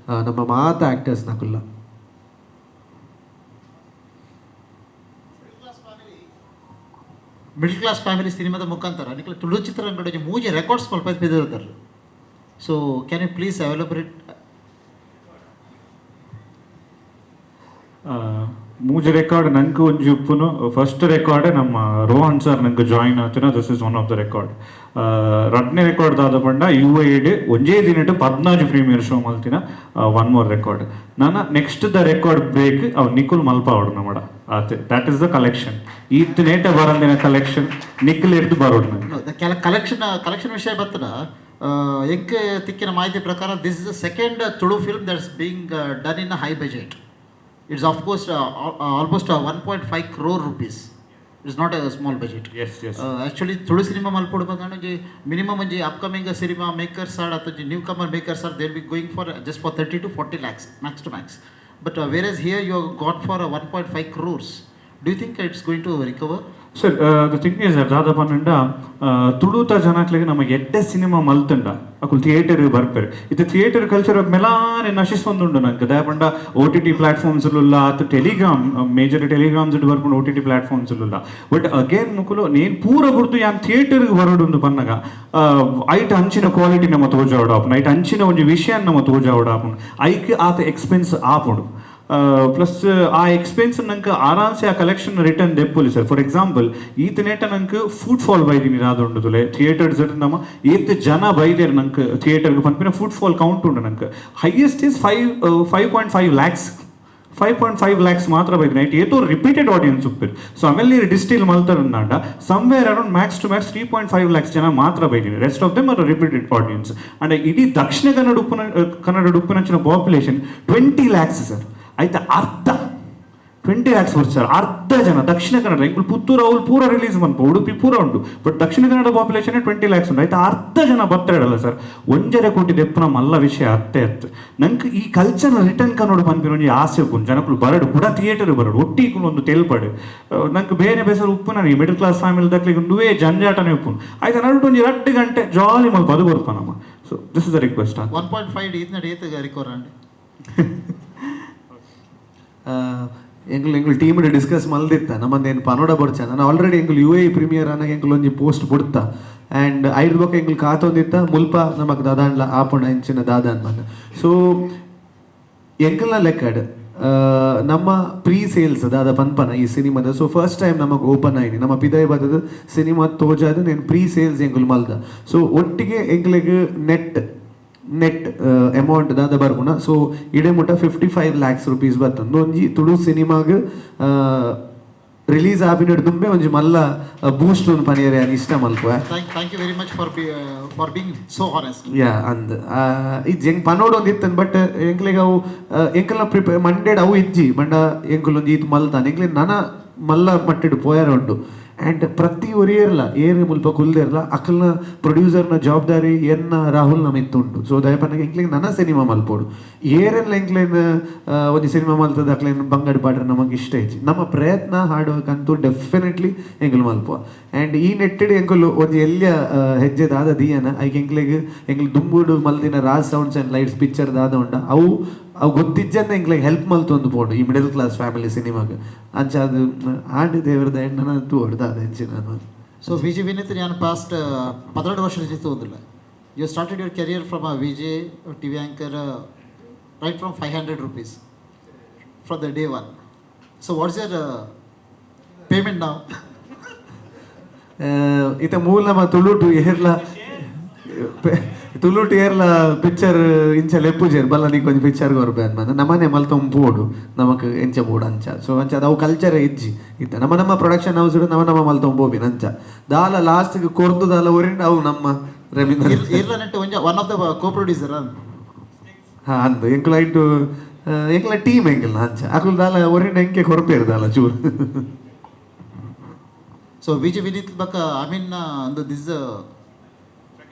ನಮ್ಮ ಮಾತ ಆಕ್ಟರ್ಸ್ ನಕುಲ್ಲ. ಮಿಡಲ್ ಕ್ಲಾಸ್ ಫ್ಯಾಮಿಲಿ ಸಿನಿಮಾದ ಮುಖಾಂತರ ನಿಕಲ ತುಳು ಚಿತ್ರರಂಗದ ಮೂಜಿ ರೆಕಾರ್ಡ್ಸ್ ಮಲ್ಪ ಬಿದ್ದಿರ್ತಾರೆ. So can you please elaborate? ಮೂಜಿ ರೆಕಾರ್ಡ್ ನಂಗೆ ಒಂಜಿ ಉಪ್ಪುನು. ಫಸ್ಟ್ ರೆಕಾರ್ಡ್ ನಮ್ಮ ರೋಹನ್ ಸರ್ ನಂಗೆ ಜಾಯಿನ್ ಆತನ, this is one of the record. ರಡ್ನೇ record ದಾದ ಪಂಡ ಯು ಐಡ್ ಒಂಜೇ ದಿನಟ್ 14 ಪ್ರೀಮಿಯರ್ ಶೋ ಮಲ್ತಿನ, ಒನ್ ಮೋರ್ ರೆಕಾರ್ಡ್. ನಾನ ನೆಕ್ಸ್ಟ್ the record break ಅವು ನಿಕುಲ್ ಮಲ್ಪಾವಡು ನಮ್ಮಡ ಆತೆ. That is the collection. ಈತ್ ನೇಟ ಬರಂದಿನ ಕಲೆಕ್ಷನ್ ನಿಖಲ್ ಹಿಡ್ದು ಬರೋಡು ನಂಗೆ. ಕೆಲ ಕಲೆಕ್ಷನ್ ಕಲೆಕ್ಷನ್ ವಿಷಯ ಬರ್ತದ. ಎಂಕ್ ತಿಕ್ಕಿನ ಮಾಹಿತಿ ಪ್ರಕಾರ this is the second Tulu film that's being done in a high budget. It's of course almost 1.5 crore rupees. It's not a small budget. Yes. Actually Tulu cinema ಮಲ್ಪೊಡು ಬಂದ ಒಂಜಿ ಮಿನಿಮಮ್ ಒಂಜಿ upcoming cinema makers are ಅಥವಾ new comer makers are, they be going for just for 30 to 40 lakhs max to max, but whereas here you got for 1.5 crores. Do you think it's going to recover? Sir, the thing is, ದಾದ ಪನ್ನಂಡ, ತುಳುತ ಜನಕ್ಲೆಗ್ ನಮ್ಮ ಎಡ್ಡೆ cinema ಮಲ್ತಂಡ ಅಕುಲು theatre ಬರ್ಪೆರ್. ಇತ್ತೆ theatre culture ಮೆಲಾನೆ ನಶಿಸೊಂದುಂಡು ನಂಕ್. ದಾಯೆ ಪಂಡ ಓಟಿಟಿ ಪ್ಲಾಟ್ಫಾರ್ಮ್ಸ್ ಉಲ್ಲ, ಅತ್ ಟೆಲಿಗ್ರಾಮ್, ಮೇಜರ್ ಟೆಲಿಗ್ರಾಮ್ಸ್ ಬರ್ಪುಂಡು, ಓಟಿಟಿ ಪ್ಲಾಟ್ಫಾರ್ಮ್ಸ್ ಉಲ್ಲ. ಬಟ್ ಅಗೇನ್ ಮುಕುಲು ನೇನ್ ಪೂರ ಬುಡ್ದು ಯಾನ್ ಥಿಯೇಟರ್ಗೆ ಬರೋಡು ಪನ್ನಗ ಐಟ್ ಅಂಚಿನ ಕ್ವಾಲಿಟಿ ನಮ್ಮ ತೋಜಾವಡ ಆಪುಂಡು, ಐಟ್ ಅಂಚಿನ ಒಂಜಿ ವಿಷಯ ನಮ್ಮ ತೋಜಾವಡ ಆಪುಂಡು. ಐಕ್ ಆತ ಎಕ್ಸ್ಪೆನ್ಸ್ ಆಪುಂಡು. ಪ್ಲಸ್ ಆ ಎಕ್ಸ್ಪೆನ್ಸ್ ನಂಗೆ ಆರಾಮ್ಸೆ ಆ ಕಲೆಕ್ಷನ್ ರಿಟರ್ನ್ ದೆಪ್ಪುಲಿ ಸರ್. ಫಾರ್ ಎಕ್ಸಾಂಪಲ್, ಈತ ನೇಟ ನಂಗೆ ಫುಟ್ ಫಾಲ್ ಬೈದಿನಿ ರಾದುಂಡು. ಥಿಯೇಟರ್ಸ್ ನಮ್ಮ ಏತ್ ಜನ ಬೈದೇರು ನಂಗೆ ಥಿಯೇಟರ್ಗೆ ಪನ್ಪಿನ foot fall count ಉಂಡು. ನಂಗೆ highest is 5.5 lakhs, 5.5 lakhs ಮಾತ್ರ ಬೈದಿನಿ. ಐಟ್ ಏತೋ ರಿಪೀಟೆಡ್ ಆಡಿಯನ್ಸ್ ಉಪ್ಪಿರು. ಸೊ ಆಮೇಲೆ ನೀರು distil ಮಲ್ತಾರಂದಾಂಡ somewhere around max to max 3.5 lakhs ಜನ ಮಾತ್ರ ಬೈದಿನಿ. Rest of them are repeated audience. And ಇಡೀ ದಕ್ಷಿಣ ಕನ್ನಡ ಉಪ್ಪುನ ಕನ್ನಡ ಉಪ್ಪುನಂಚಿನ ಪಾಪ್ಯುಲೇಷನ್ 20 ಲ್ಯಾಕ್ಸ್ ಸರ್. ಆಯ್ತಾ, ಅರ್ಧ 20 ಲ್ಯಾಕ್ಸ್ ಬರ್ತು ಸರ್. ಅರ್ಧ ಜನ ದಕ್ಷಿಣ ಕನ್ನಡ. ಇಂಕುಲು ಪುತ್ತೂರು ಅವ್ಲು ಪೂರ ರಿಲೀಸ್ ಮನ್ಪ, ಉಡುಪಿ ಪೂರ ಉಂಟು, ಬಟ್ ದಕ್ಷಿಣ ಕನ್ನಡ ಪಾಪ್ಯುಲೇಷನ್ 20 ಲ್ಯಾಕ್ಸ್ ಉಂಟು. ಆಯ್ತಾ, ಅರ್ಧ ಜನ ಬತ್ತಾಡಲ್ಲ ಸರ್. 1.5 ಕೋಟಿ ದೆಪ್ಪುನ ಮಲ್ಲ ವಿಷಯ ಅತ್ತೆ ಅತ್ತು. ನಂಗೆ ಈ ಕಲ್ಚರ್ ರಿಟರ್ನ್ ಕನ್ನಡ ಪನ್ಪಿನ ಒಂಜಿ ಆಸೆ ಉಪ್ಪುಂಡು. ಜನಕುಲು ಬರಡು, ಕೂಡ ಥಿಯೇಟರ್ ಬರಡು, ಒಟ್ಟಿಗೆ ಒಂದು ತೆಲ್ಪಡು. ನಂಗೆ ಬೇರೆ ಬೇಸರ ಉಪ್ಪು. ನಾನು ಈ ಮಿಡಲ್ ಕ್ಲಾಸ್ ಫ್ಯಾಮಿಲಿ ದಕ್ಲಿಗೆ ಒಂದುವೇ ಜಂಜಾಟನೇ ಉಪ್ಪುಂಡು. ಆಯ್ತಾ, ನಡುಟು ಒಂಜಿ 2 ಗಂಟೆ ಜಾಲಿ ಮಲ್ಪ ಅದು ಬರ್ಪ ನಮ್ಮ. So this is the request. 1.5 ಈತ್ನಡ್ ಏತ್ ರಿಕವರ್ ಅಂಡ್? ಎಂಕುಲು ಎಂಕುಲು ಟೀಮ್ ಡಿಸ್ಕಸ್ ಮಲ್ದಿತ್ತ. ನಮ್ಮಂದೇನು ಪನೋಡ ಬೊಡ್ಚ. ನಾನು ಆಲ್ರೆಡಿ ಎಂಕುಲು ಯುಎಇ ಪ್ರೀಮಿಯರ್ ಅನ್ನಾಗ ಎಂಕುಲು ಒಂಜಿ ಪೋಸ್ಟ್ ಬುಡ್ತ. ಆ್ಯಂಡ್ ಐದು ಬೊಕ್ಕ ಎಂಕುಲು ಕಾತೊಂದಿತ್ತ, ಮುಲ್ಪ ನಮಕ್ ದಾದಾಂಡ್ಲ ಆಪುಂಡ ಇಂಚಿನ ದಾದ ಅನ್ಮನ್. ಸೊ ಎಂಕಲ್ನ ಲೆಕ್ಕಡ್ ನಮ್ಮ ಪ್ರೀ ಸೇಲ್ಸ್ ದಾದ ಪನ್ಪನ ಈ ಸಿನಿಮಾದ. ಸೊ ಫಸ್ಟ್ ಟೈಮ್ ನಮಗೆ ಓಪನ್ ಆಯ್ನಿ ನಮ್ಮ ಪಿದಾಯಿ ಬತ್ತದ ಸಿನಿಮಾ ತೋಜಾದ ನೇನು ಪ್ರೀ ಸೇಲ್ಸ್ ಎಂಕುಲು ಮಲ್ದ. ಸೊ ಒಟ್ಟಿಗೆ ಎಂಕ್ಲೆಗ್ ನೆಟ್ ನೆಟ್ ಅಮೌಂಟ್ ದಾದ ಬರ್ಪುನ. ಸೊ ಇಡೆ ಮುಟ್ಟ 55 ಲ್ಯಾಕ್ಸ್ ರುಪೀಸ್ ಬತ್ತಂದು. ಒಂಜಿ ತುಳು ಸಿನಿಮಾಗ್ ರಿಲೀಸ್ ಆಪಿನಡ್ ದುಂಬೆ ಒಂಜಿ ಮಲ್ಲ ಬೂಸ್ಟ್ ಒಂದು ಪನಿಯರೆ ಇಷ್ಟ ಮಲ್ಪುವೆ. Thank you very much for being so honest. ಯಾ, ಅಂದ್ ಇಜ್ಜಿ, ಎಂಕ್ ಪನೋಡು ಒಂದು ಇತ್ತನ್. ಬಟ್ ಎಂಕ್ಲೆಗ್ ಅವು ಎಂಕಲ್ನ ಪ್ರಿಪೇರ್ ಮಂಡೇಡ್ ಅವು ಇಜ್ಜಿ. ಬಂಡ ಎಂಕುಲು ಒಂಜಿ ಈತ್ ಮಲ್ತಾನೆ ಎಂಕ್ಲೆ ನನ ಮಲ್ಲ ಮಟ್ಟಿಡ್ ಪೋಯರ ಉಂಡು. ಆ್ಯಂಡ್ ಪ್ರತಿ ಒರಿಯರ್ಲ ಏರ್ ಮುಲ್ಪ ಕುಲ್ದೇರ್ಲ ಅಕಲ್ನ ಪ್ರೊಡ್ಯೂಸರ್ನ ಜವಾಬ್ದಾರಿ ಎನ್ನ ರಾಹುಲ್ ನಮ್ಮ ಇತ್ತುಂಡು. ಸೊ ದಯಪನ್ನಗ ಎಂಕ್ಲೆಗ್ ನನ ಸಿನಿಮಾ ಮಲ್ಪೋಡು. ಏರೆಲ್ಲ ಎಂಕ್ಲೇನ್ ಒಂಜಿ ಸಿನಿಮಾ ಮಲ್ತದ ಅಕ್ಲೇನ್ ಬಂಗಡ್ ಪಾಡ್ರೆ ನಮಗೆ ಇಷ್ಟ ಇಜ್ಜಿ. ನಮ್ಮ ಪ್ರಯತ್ನ ಹಾರ್ಡ್ ವರ್ಕ್ ಅಂತೂ ಡೆಫಿನೆಟ್ಲಿ ಎಂಕುಲು ಮಲ್ಪುವ. ಆ್ಯಂಡ್ ಈ ನೆಟ್ಟಿಡ್ ಎಂಕುಲು ಒಂಜಿ ಎಲ್ಯ ಹೆಜ್ಜೆ ದಾದ ದೀಯನ. ಐಕ್ ಎಂಕ್ಲೆಗ್ ಎಂಕ್ಲು ದುಂಬುಡು ಮಲ್ದಿನ Raj sounds and lights picture ದಾದ ಉಂಡ, ಅವು ಅವು ಗೊತ್ತಿಜ್ಜಂದ ಎಂಕ್ಲೆಗ್ ಹೆಲ್ಪ್ ಮಲ್ತೊಂದು ಪೋಂಡು ಈ ಮಿಡಲ್ ಕ್ಲಾಸ್ ಫ್ಯಾಮಿಲಿ ಸಿನಿಮಾಗ್. ಅಂಚ ಅದು ಆಂಡ್ ದೇವರದ ಎಣ್ಣನ ತೂವೊಡು ದಾದ ಎಂಚಿನ. ಸೊ ವಿಜಿ ವಿನೀತ್, ನಾನು ಪಾಸ್ಟ್ 12 ವರ್ಷದ ಜೊತೆ ಒಂದಿಲ್ಲ. You started your career from a VJ, TV anchor, right from 500 rupees from the day one. So what's your payment now? ಇತ್ತ ಮೂಲ ನಮ್ಮ ತುಳುಟು ಏರ್ಲ ತುಳುಟು ಏರ್ಲ ಪಿಕ್ಚರ್ ಇಂಚ ಲೆಪ್ಪುಜೆರ್. ಬಲ್ಲ ನೀ ಒಂಜಿ ಪಿಕ್ಚರ್ ಕೊರ್ಬೆ ಅಂದ್ ನಮ್ಮನೆ ಮಲ್ತೊಂದು ಪೋಡು, ನಮಕ್ ಎಂಚ ಬೋಡು ಅಂಚ. ಸೊ ಅಂಚ ಅದು ಅವು ಕಲ್ಚರ್ ಇಜ್ಜಿ. ಇತ್ತ ನಮ್ಮ ನಮ್ಮ ಪ್ರೊಡಕ್ಷನ್ ಹೌಸ್ ನಮ್ಮ ನಮ್ಮ ಮಲ್ತೊಂದು ಪೋಪಿನ. ಅಂಚ ದಾಲ ಲಾಸ್ಟ್ಗೆ ಕೊರ್ದು ದಾಲ ಒರಿಂಡ್ ಅವು ನಮ್ಮ ರವೀಂದ್ರ. ಏರ್ಲ ನೆಟ್ ಒಂಜ one of the co producer. ಹಾ, ಅಂದ್ ಎಂಕುಲು ಐಟು ಎಂಕಲ ಟೀಮ್ ಎಂಕಲ್ನ ಅಂಚ ಅಕುಲು ದಾಲ ಒರಿಂಡ್ ಎಂಕೆ ಕೊರ್ಪೇರು ದಾಲ ಚೂರು. ಸೊ ವಿಜಿ ವಿನೀತ್ ಬಕ್ಕ, I mean, ಒಂದು this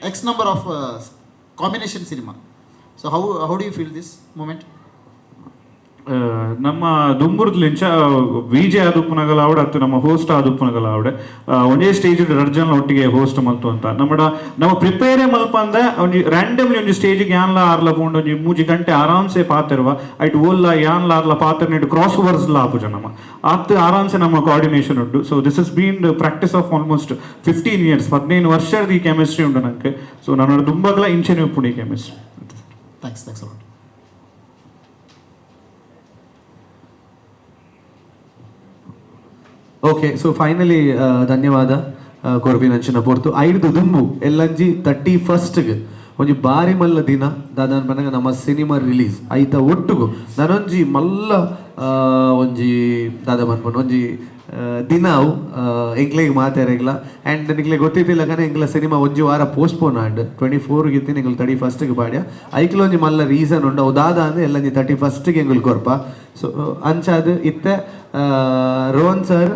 X number of combination cinema. So how do you feel this moment? ನಮ್ಮ ದುಂಬುರ್ದ್ಲಿಂಚ ವಿಜೆ ಆದುಪ್ಪುನಗಲ ಆವಡೆ ಅತ್ತು ನಮ್ಮ ಹೋಸ್ಟ್ ಆದುಪ್ಪುನಗಲ ಆವಡೆ, ಒಂಜೇ ಸ್ಟೇಜ್ ರಡ್ಡ್ ಜನ ಒಟ್ಟಿಗೆ ಹೋಸ್ಟ್ ಮಲ್ತು ಅಂತ ನಮ್ಮಡ ನಮ್ಮ ಪ್ರಿಪೇರೇ ಮಲ್ಪಂದ ಒಂಜಿ ರ್ಯಾಂಡಮ್ಲಿ ಒಂಜಿ ಸ್ಟೇಜಿಗೆ ಯಾನ್ಲ ಆರ್ಲ ಪೋಂಡು ಒಂಜಿ 3 ಗಂಟೆ ಆರಾಮ್ಸೆ ಪಾತೆರುವ. ಐಟ್ ಓಲ್ಲ ಯಾನ್ಲ ಆರ್ಲ ಪಾತೆರ್ನೆಟ್ ಕ್ರಾಸ್ ಓವರ್ಸ್ ಲ ಆಪುಜ ನಮ್ಮ. ಆತ್ ಆರಾಮ್ಸೆ ನಮ್ಮ ಕೋಆರ್ಡಿನೇಷನ್ ಉಂಟು. So this is been practice of almost 15 years. 15 ವರ್ಷದ ಈ ಕೆಮಿಸ್ಟ್ರಿ ಉಂಟು ನಂಗೆ. ಸೊ ನನ್ನ ದುಂಬಗ್ಲ ಇಂಚೆನೆ ಉಪ್ಪುಂಡು ಈ chemistry. Thanks, thanks a lot. Okay, so finally ಧನ್ಯವಾದ ಕೊರ್ಪಿನಂಚಿನ ಪೊರ್ತು. ಐದು ದುಂಬು ಎಲ್ಲಂಜಿ 31ಗೆ ಒಂಜಿ ಬಾರಿ ಮಲ್ಲ ದಿನ. ದಾದ ಪನ್ನಗ ನಮ್ಮ ಸಿನಿಮಾ ರಿಲೀಸ್ ಐತ ಒಟ್ಟುಗು ನನೊಂಜಿ ಮಲ್ಲ ಒಂಜಿ ದಾದ ಪನ್ಪುಂಡು ಒಂಜಿ ದಿನ ಅವು ಎಂಕ್ಲೆಗ್ ಮಾತೆರೆಗ್ಲ. ಆ್ಯಂಡ್ ನಿಕ್ಲೆ ಗೊತ್ತಿದ್ದಿಲ್ಲ ಕನೆ, ಎಂಕ್ಲ ಸಿನಿಮಾ ಒಂಜಿ ವಾರ ಪೋಸ್ಟ್ಪೋನ್ ಆಂಡ್. 24ಗೆ ಇತ್ತಿನ ಎಂಕುಲು 31ಗೆ ಪಾಡ್ಯ. ಐಕ್ಲ ಒಂಜಿ ಮಲ್ಲ ರೀಸನ್ ಉಂಡು. ಅವು ದಾದ ಅಂದ್ರೆ, ಎಲ್ಲ 31ಗೆ ಎಂಕುಲು ಕೊರ್ಪ. ಸೊ ಅಂಚಾದ್ ಇತ್ತೆ ರೋಹನ್ ಸರ್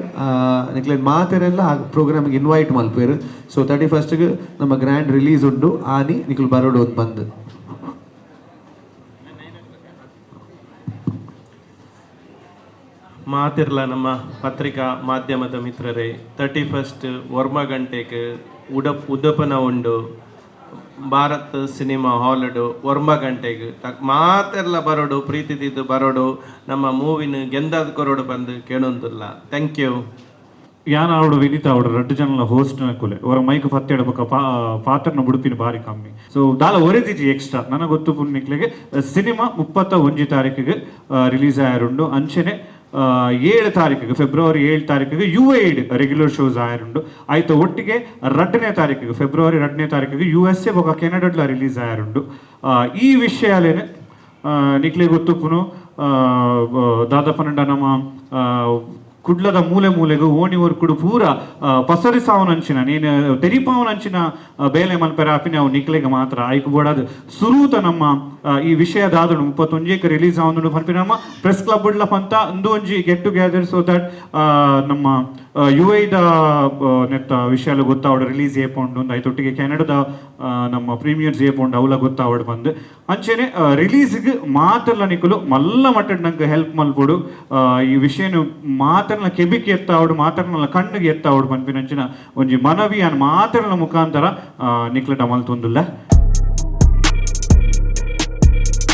ನಿಕ್ಲೆ ಮಾತೆರೆಲ್ಲ ಆ ಪ್ರೋಗ್ರಾಮಿಗೆ ಇನ್ವೈಟ್ ಮಲ್ಪೆರ್. ಸೊ 31ಗೆ ನಮ್ಮ ಗ್ರ್ಯಾಂಡ್ ರಿಲೀಸ್ ಉಂಡು. ಆನಿ ನಿಕ್ಲು ಬರೋಡು ಅಂತ ಬಂದು. ಮಾತಿರ್ಲ ನಮ್ಮ ಪತ್ರಿಕಾ ಮಾಧ್ಯಮದ ಮಿತ್ರರೇ, 31 ಒರ್ಮ ಗಂಟೆಗೆ ಉಡಪನ ಉಂಡು ಭಾರತ್ ಸಿನಿಮಾ ಹಾಲ್ಡ್ 9 ಗಂಟೆಗೆ. ಮಾತೆರ್ಲ ಬರೋಡು, ಪ್ರೀತಿ ದಿದ್ದು ಬರೋಡು, ನಮ್ಮ ಮೂವಿನ ಗೆಂದಾದ್ ಕೊರೋಡು ಬಂದು ಕೇಳೊಂದಿಲ್ಲ. Thank you. ಯಾನ್ ಆವಡು, ವಿನಿತಾ ಆವಡು, ರಡ್ಡು ಜನಲ ಹೋಸ್ಟ್ ನಕುಲೆ. ಅವರ ಮೈಕ್ ಪತ್ತೆಡ ಬೊಕ ಪಾತ್ರನ ಬುಡುಪಿನ ಬಾರಿ ಕಮ್ಮಿ. ಸೊ ದಾಲ ಒರೆದಿಜಿ ಎಕ್ಸ್ಟ್ರಾ ನನಗೆ ಗೊತ್ತು ಪುಣ್ಣಿಕ್ಲೆಗೆ. ಸಿನಿಮಾ 31 ತಾರೀಕಿಗೆ ರಿಲೀಸ್ ಆಯರುಂಡು. ಅಂಚೆನೆ 7 ತಾರೀಕಿಗೆ, ಫೆಬ್ರವರಿ 7 ತಾರೀಕಿಗೆ ಯು ಎ ರೆಗ್ಯುಲರ್ ಶೋಸ್ ಆಯರುಂಡು. ಆಯ್ತು, ಒಟ್ಟಿಗೆ 2ನೇ ತಾರೀಕಿಗೆ, ಫೆಬ್ರವರಿ 2ನೇ ತಾರೀಕಿಗೆ ಯು ಎಸ್ ಎ ಬೊಕ ಕೆನಡಡ್ಲ ರಿಲೀಸ್ ಆಯರುಂಡು. ಈ ವಿಷಯಾಲೇನೆ ನಿಕ್ಲೆ ಗೊತ್ತುಪ್ಪುನು ದಾದ ಪನ್ನಂಡ, ನಮ್ಮ ಕುಡ್ಲದ ಮೂಲೆ ಮೂಲೆಗೂ ಓಣಿ ವರ್ಕುಡು ಪೂರ ಪಸರಿಸಾವನಂಚಿನ, ನೀನು ತೆರಿಪಾವನಂಚಿನ ಬೇಲೆ ಮಲ್ಪೆರ ಆಪಿನ ಅವು ನಿಕ್ಲೆಗೆ ಮಾತ್ರ. ಐಕ್ ಬೋಡಾದ್ ಸುರೂತ ನಮ್ಮ ಈ ವಿಷಯ ದಾದನು 31ಕ್ಕೆ ರಿಲೀಸ್ ಆವೊಂದುಂಡು ಪನ್ಪಿ ನಮ್ಮ ಪ್ರೆಸ್ ಕ್ಲಬ್ ಉಡ್ಲ ಪಂತ ಅಂದು ಒಂಜಿ ಗೆಟ್ ಟುಗೆದರ್, ಸೊ that ನಮ್ಮ ಯು ಐದ ನೆತ್ತ ವಿಷಯ ಗೊತ್ತಾವಡು, ರಿಲೀಸ್ ಏಪುಂಡು ಐತೊಟ್ಟಿಗೆ ಕೆನಡದ ನಮ್ಮ ಪ್ರೀಮಿಯರ್ಸ್ ಏಪುಂಡು ಅವಲ ಗೊತ್ತಾವಡು ಬಂದು. ಅಂಚೆನೆ ರಿಲೀಸ್ಗೆ ಮಾತೆರ್ಲ ನಿಕುಲು ಮಲ್ಲ ಮಟ್ಟಡ್ ನಂಗೆ ಹೆಲ್ಪ್ ಮಲ್ಪೊಡು. ಈ ವಿಷಯನು ಮಾತೆರ್ನ ಕೆಬಿಕ್ ಎತ್ತಾವಡು, ಮಾತೆರ್ನ ಕಣ್ಣಿಗೆ ಎತ್ತಾವಡು ಪನ್ಪಿನಂಚಿನ ಒಂಜಿ ಮನವಿ ಅನ್ ಮಾತೆರ್ನ ಮುಖಾಂತರ ನಿಕ್ಲಟ ಮಲ್ತೊಂದುಲ್ಲ.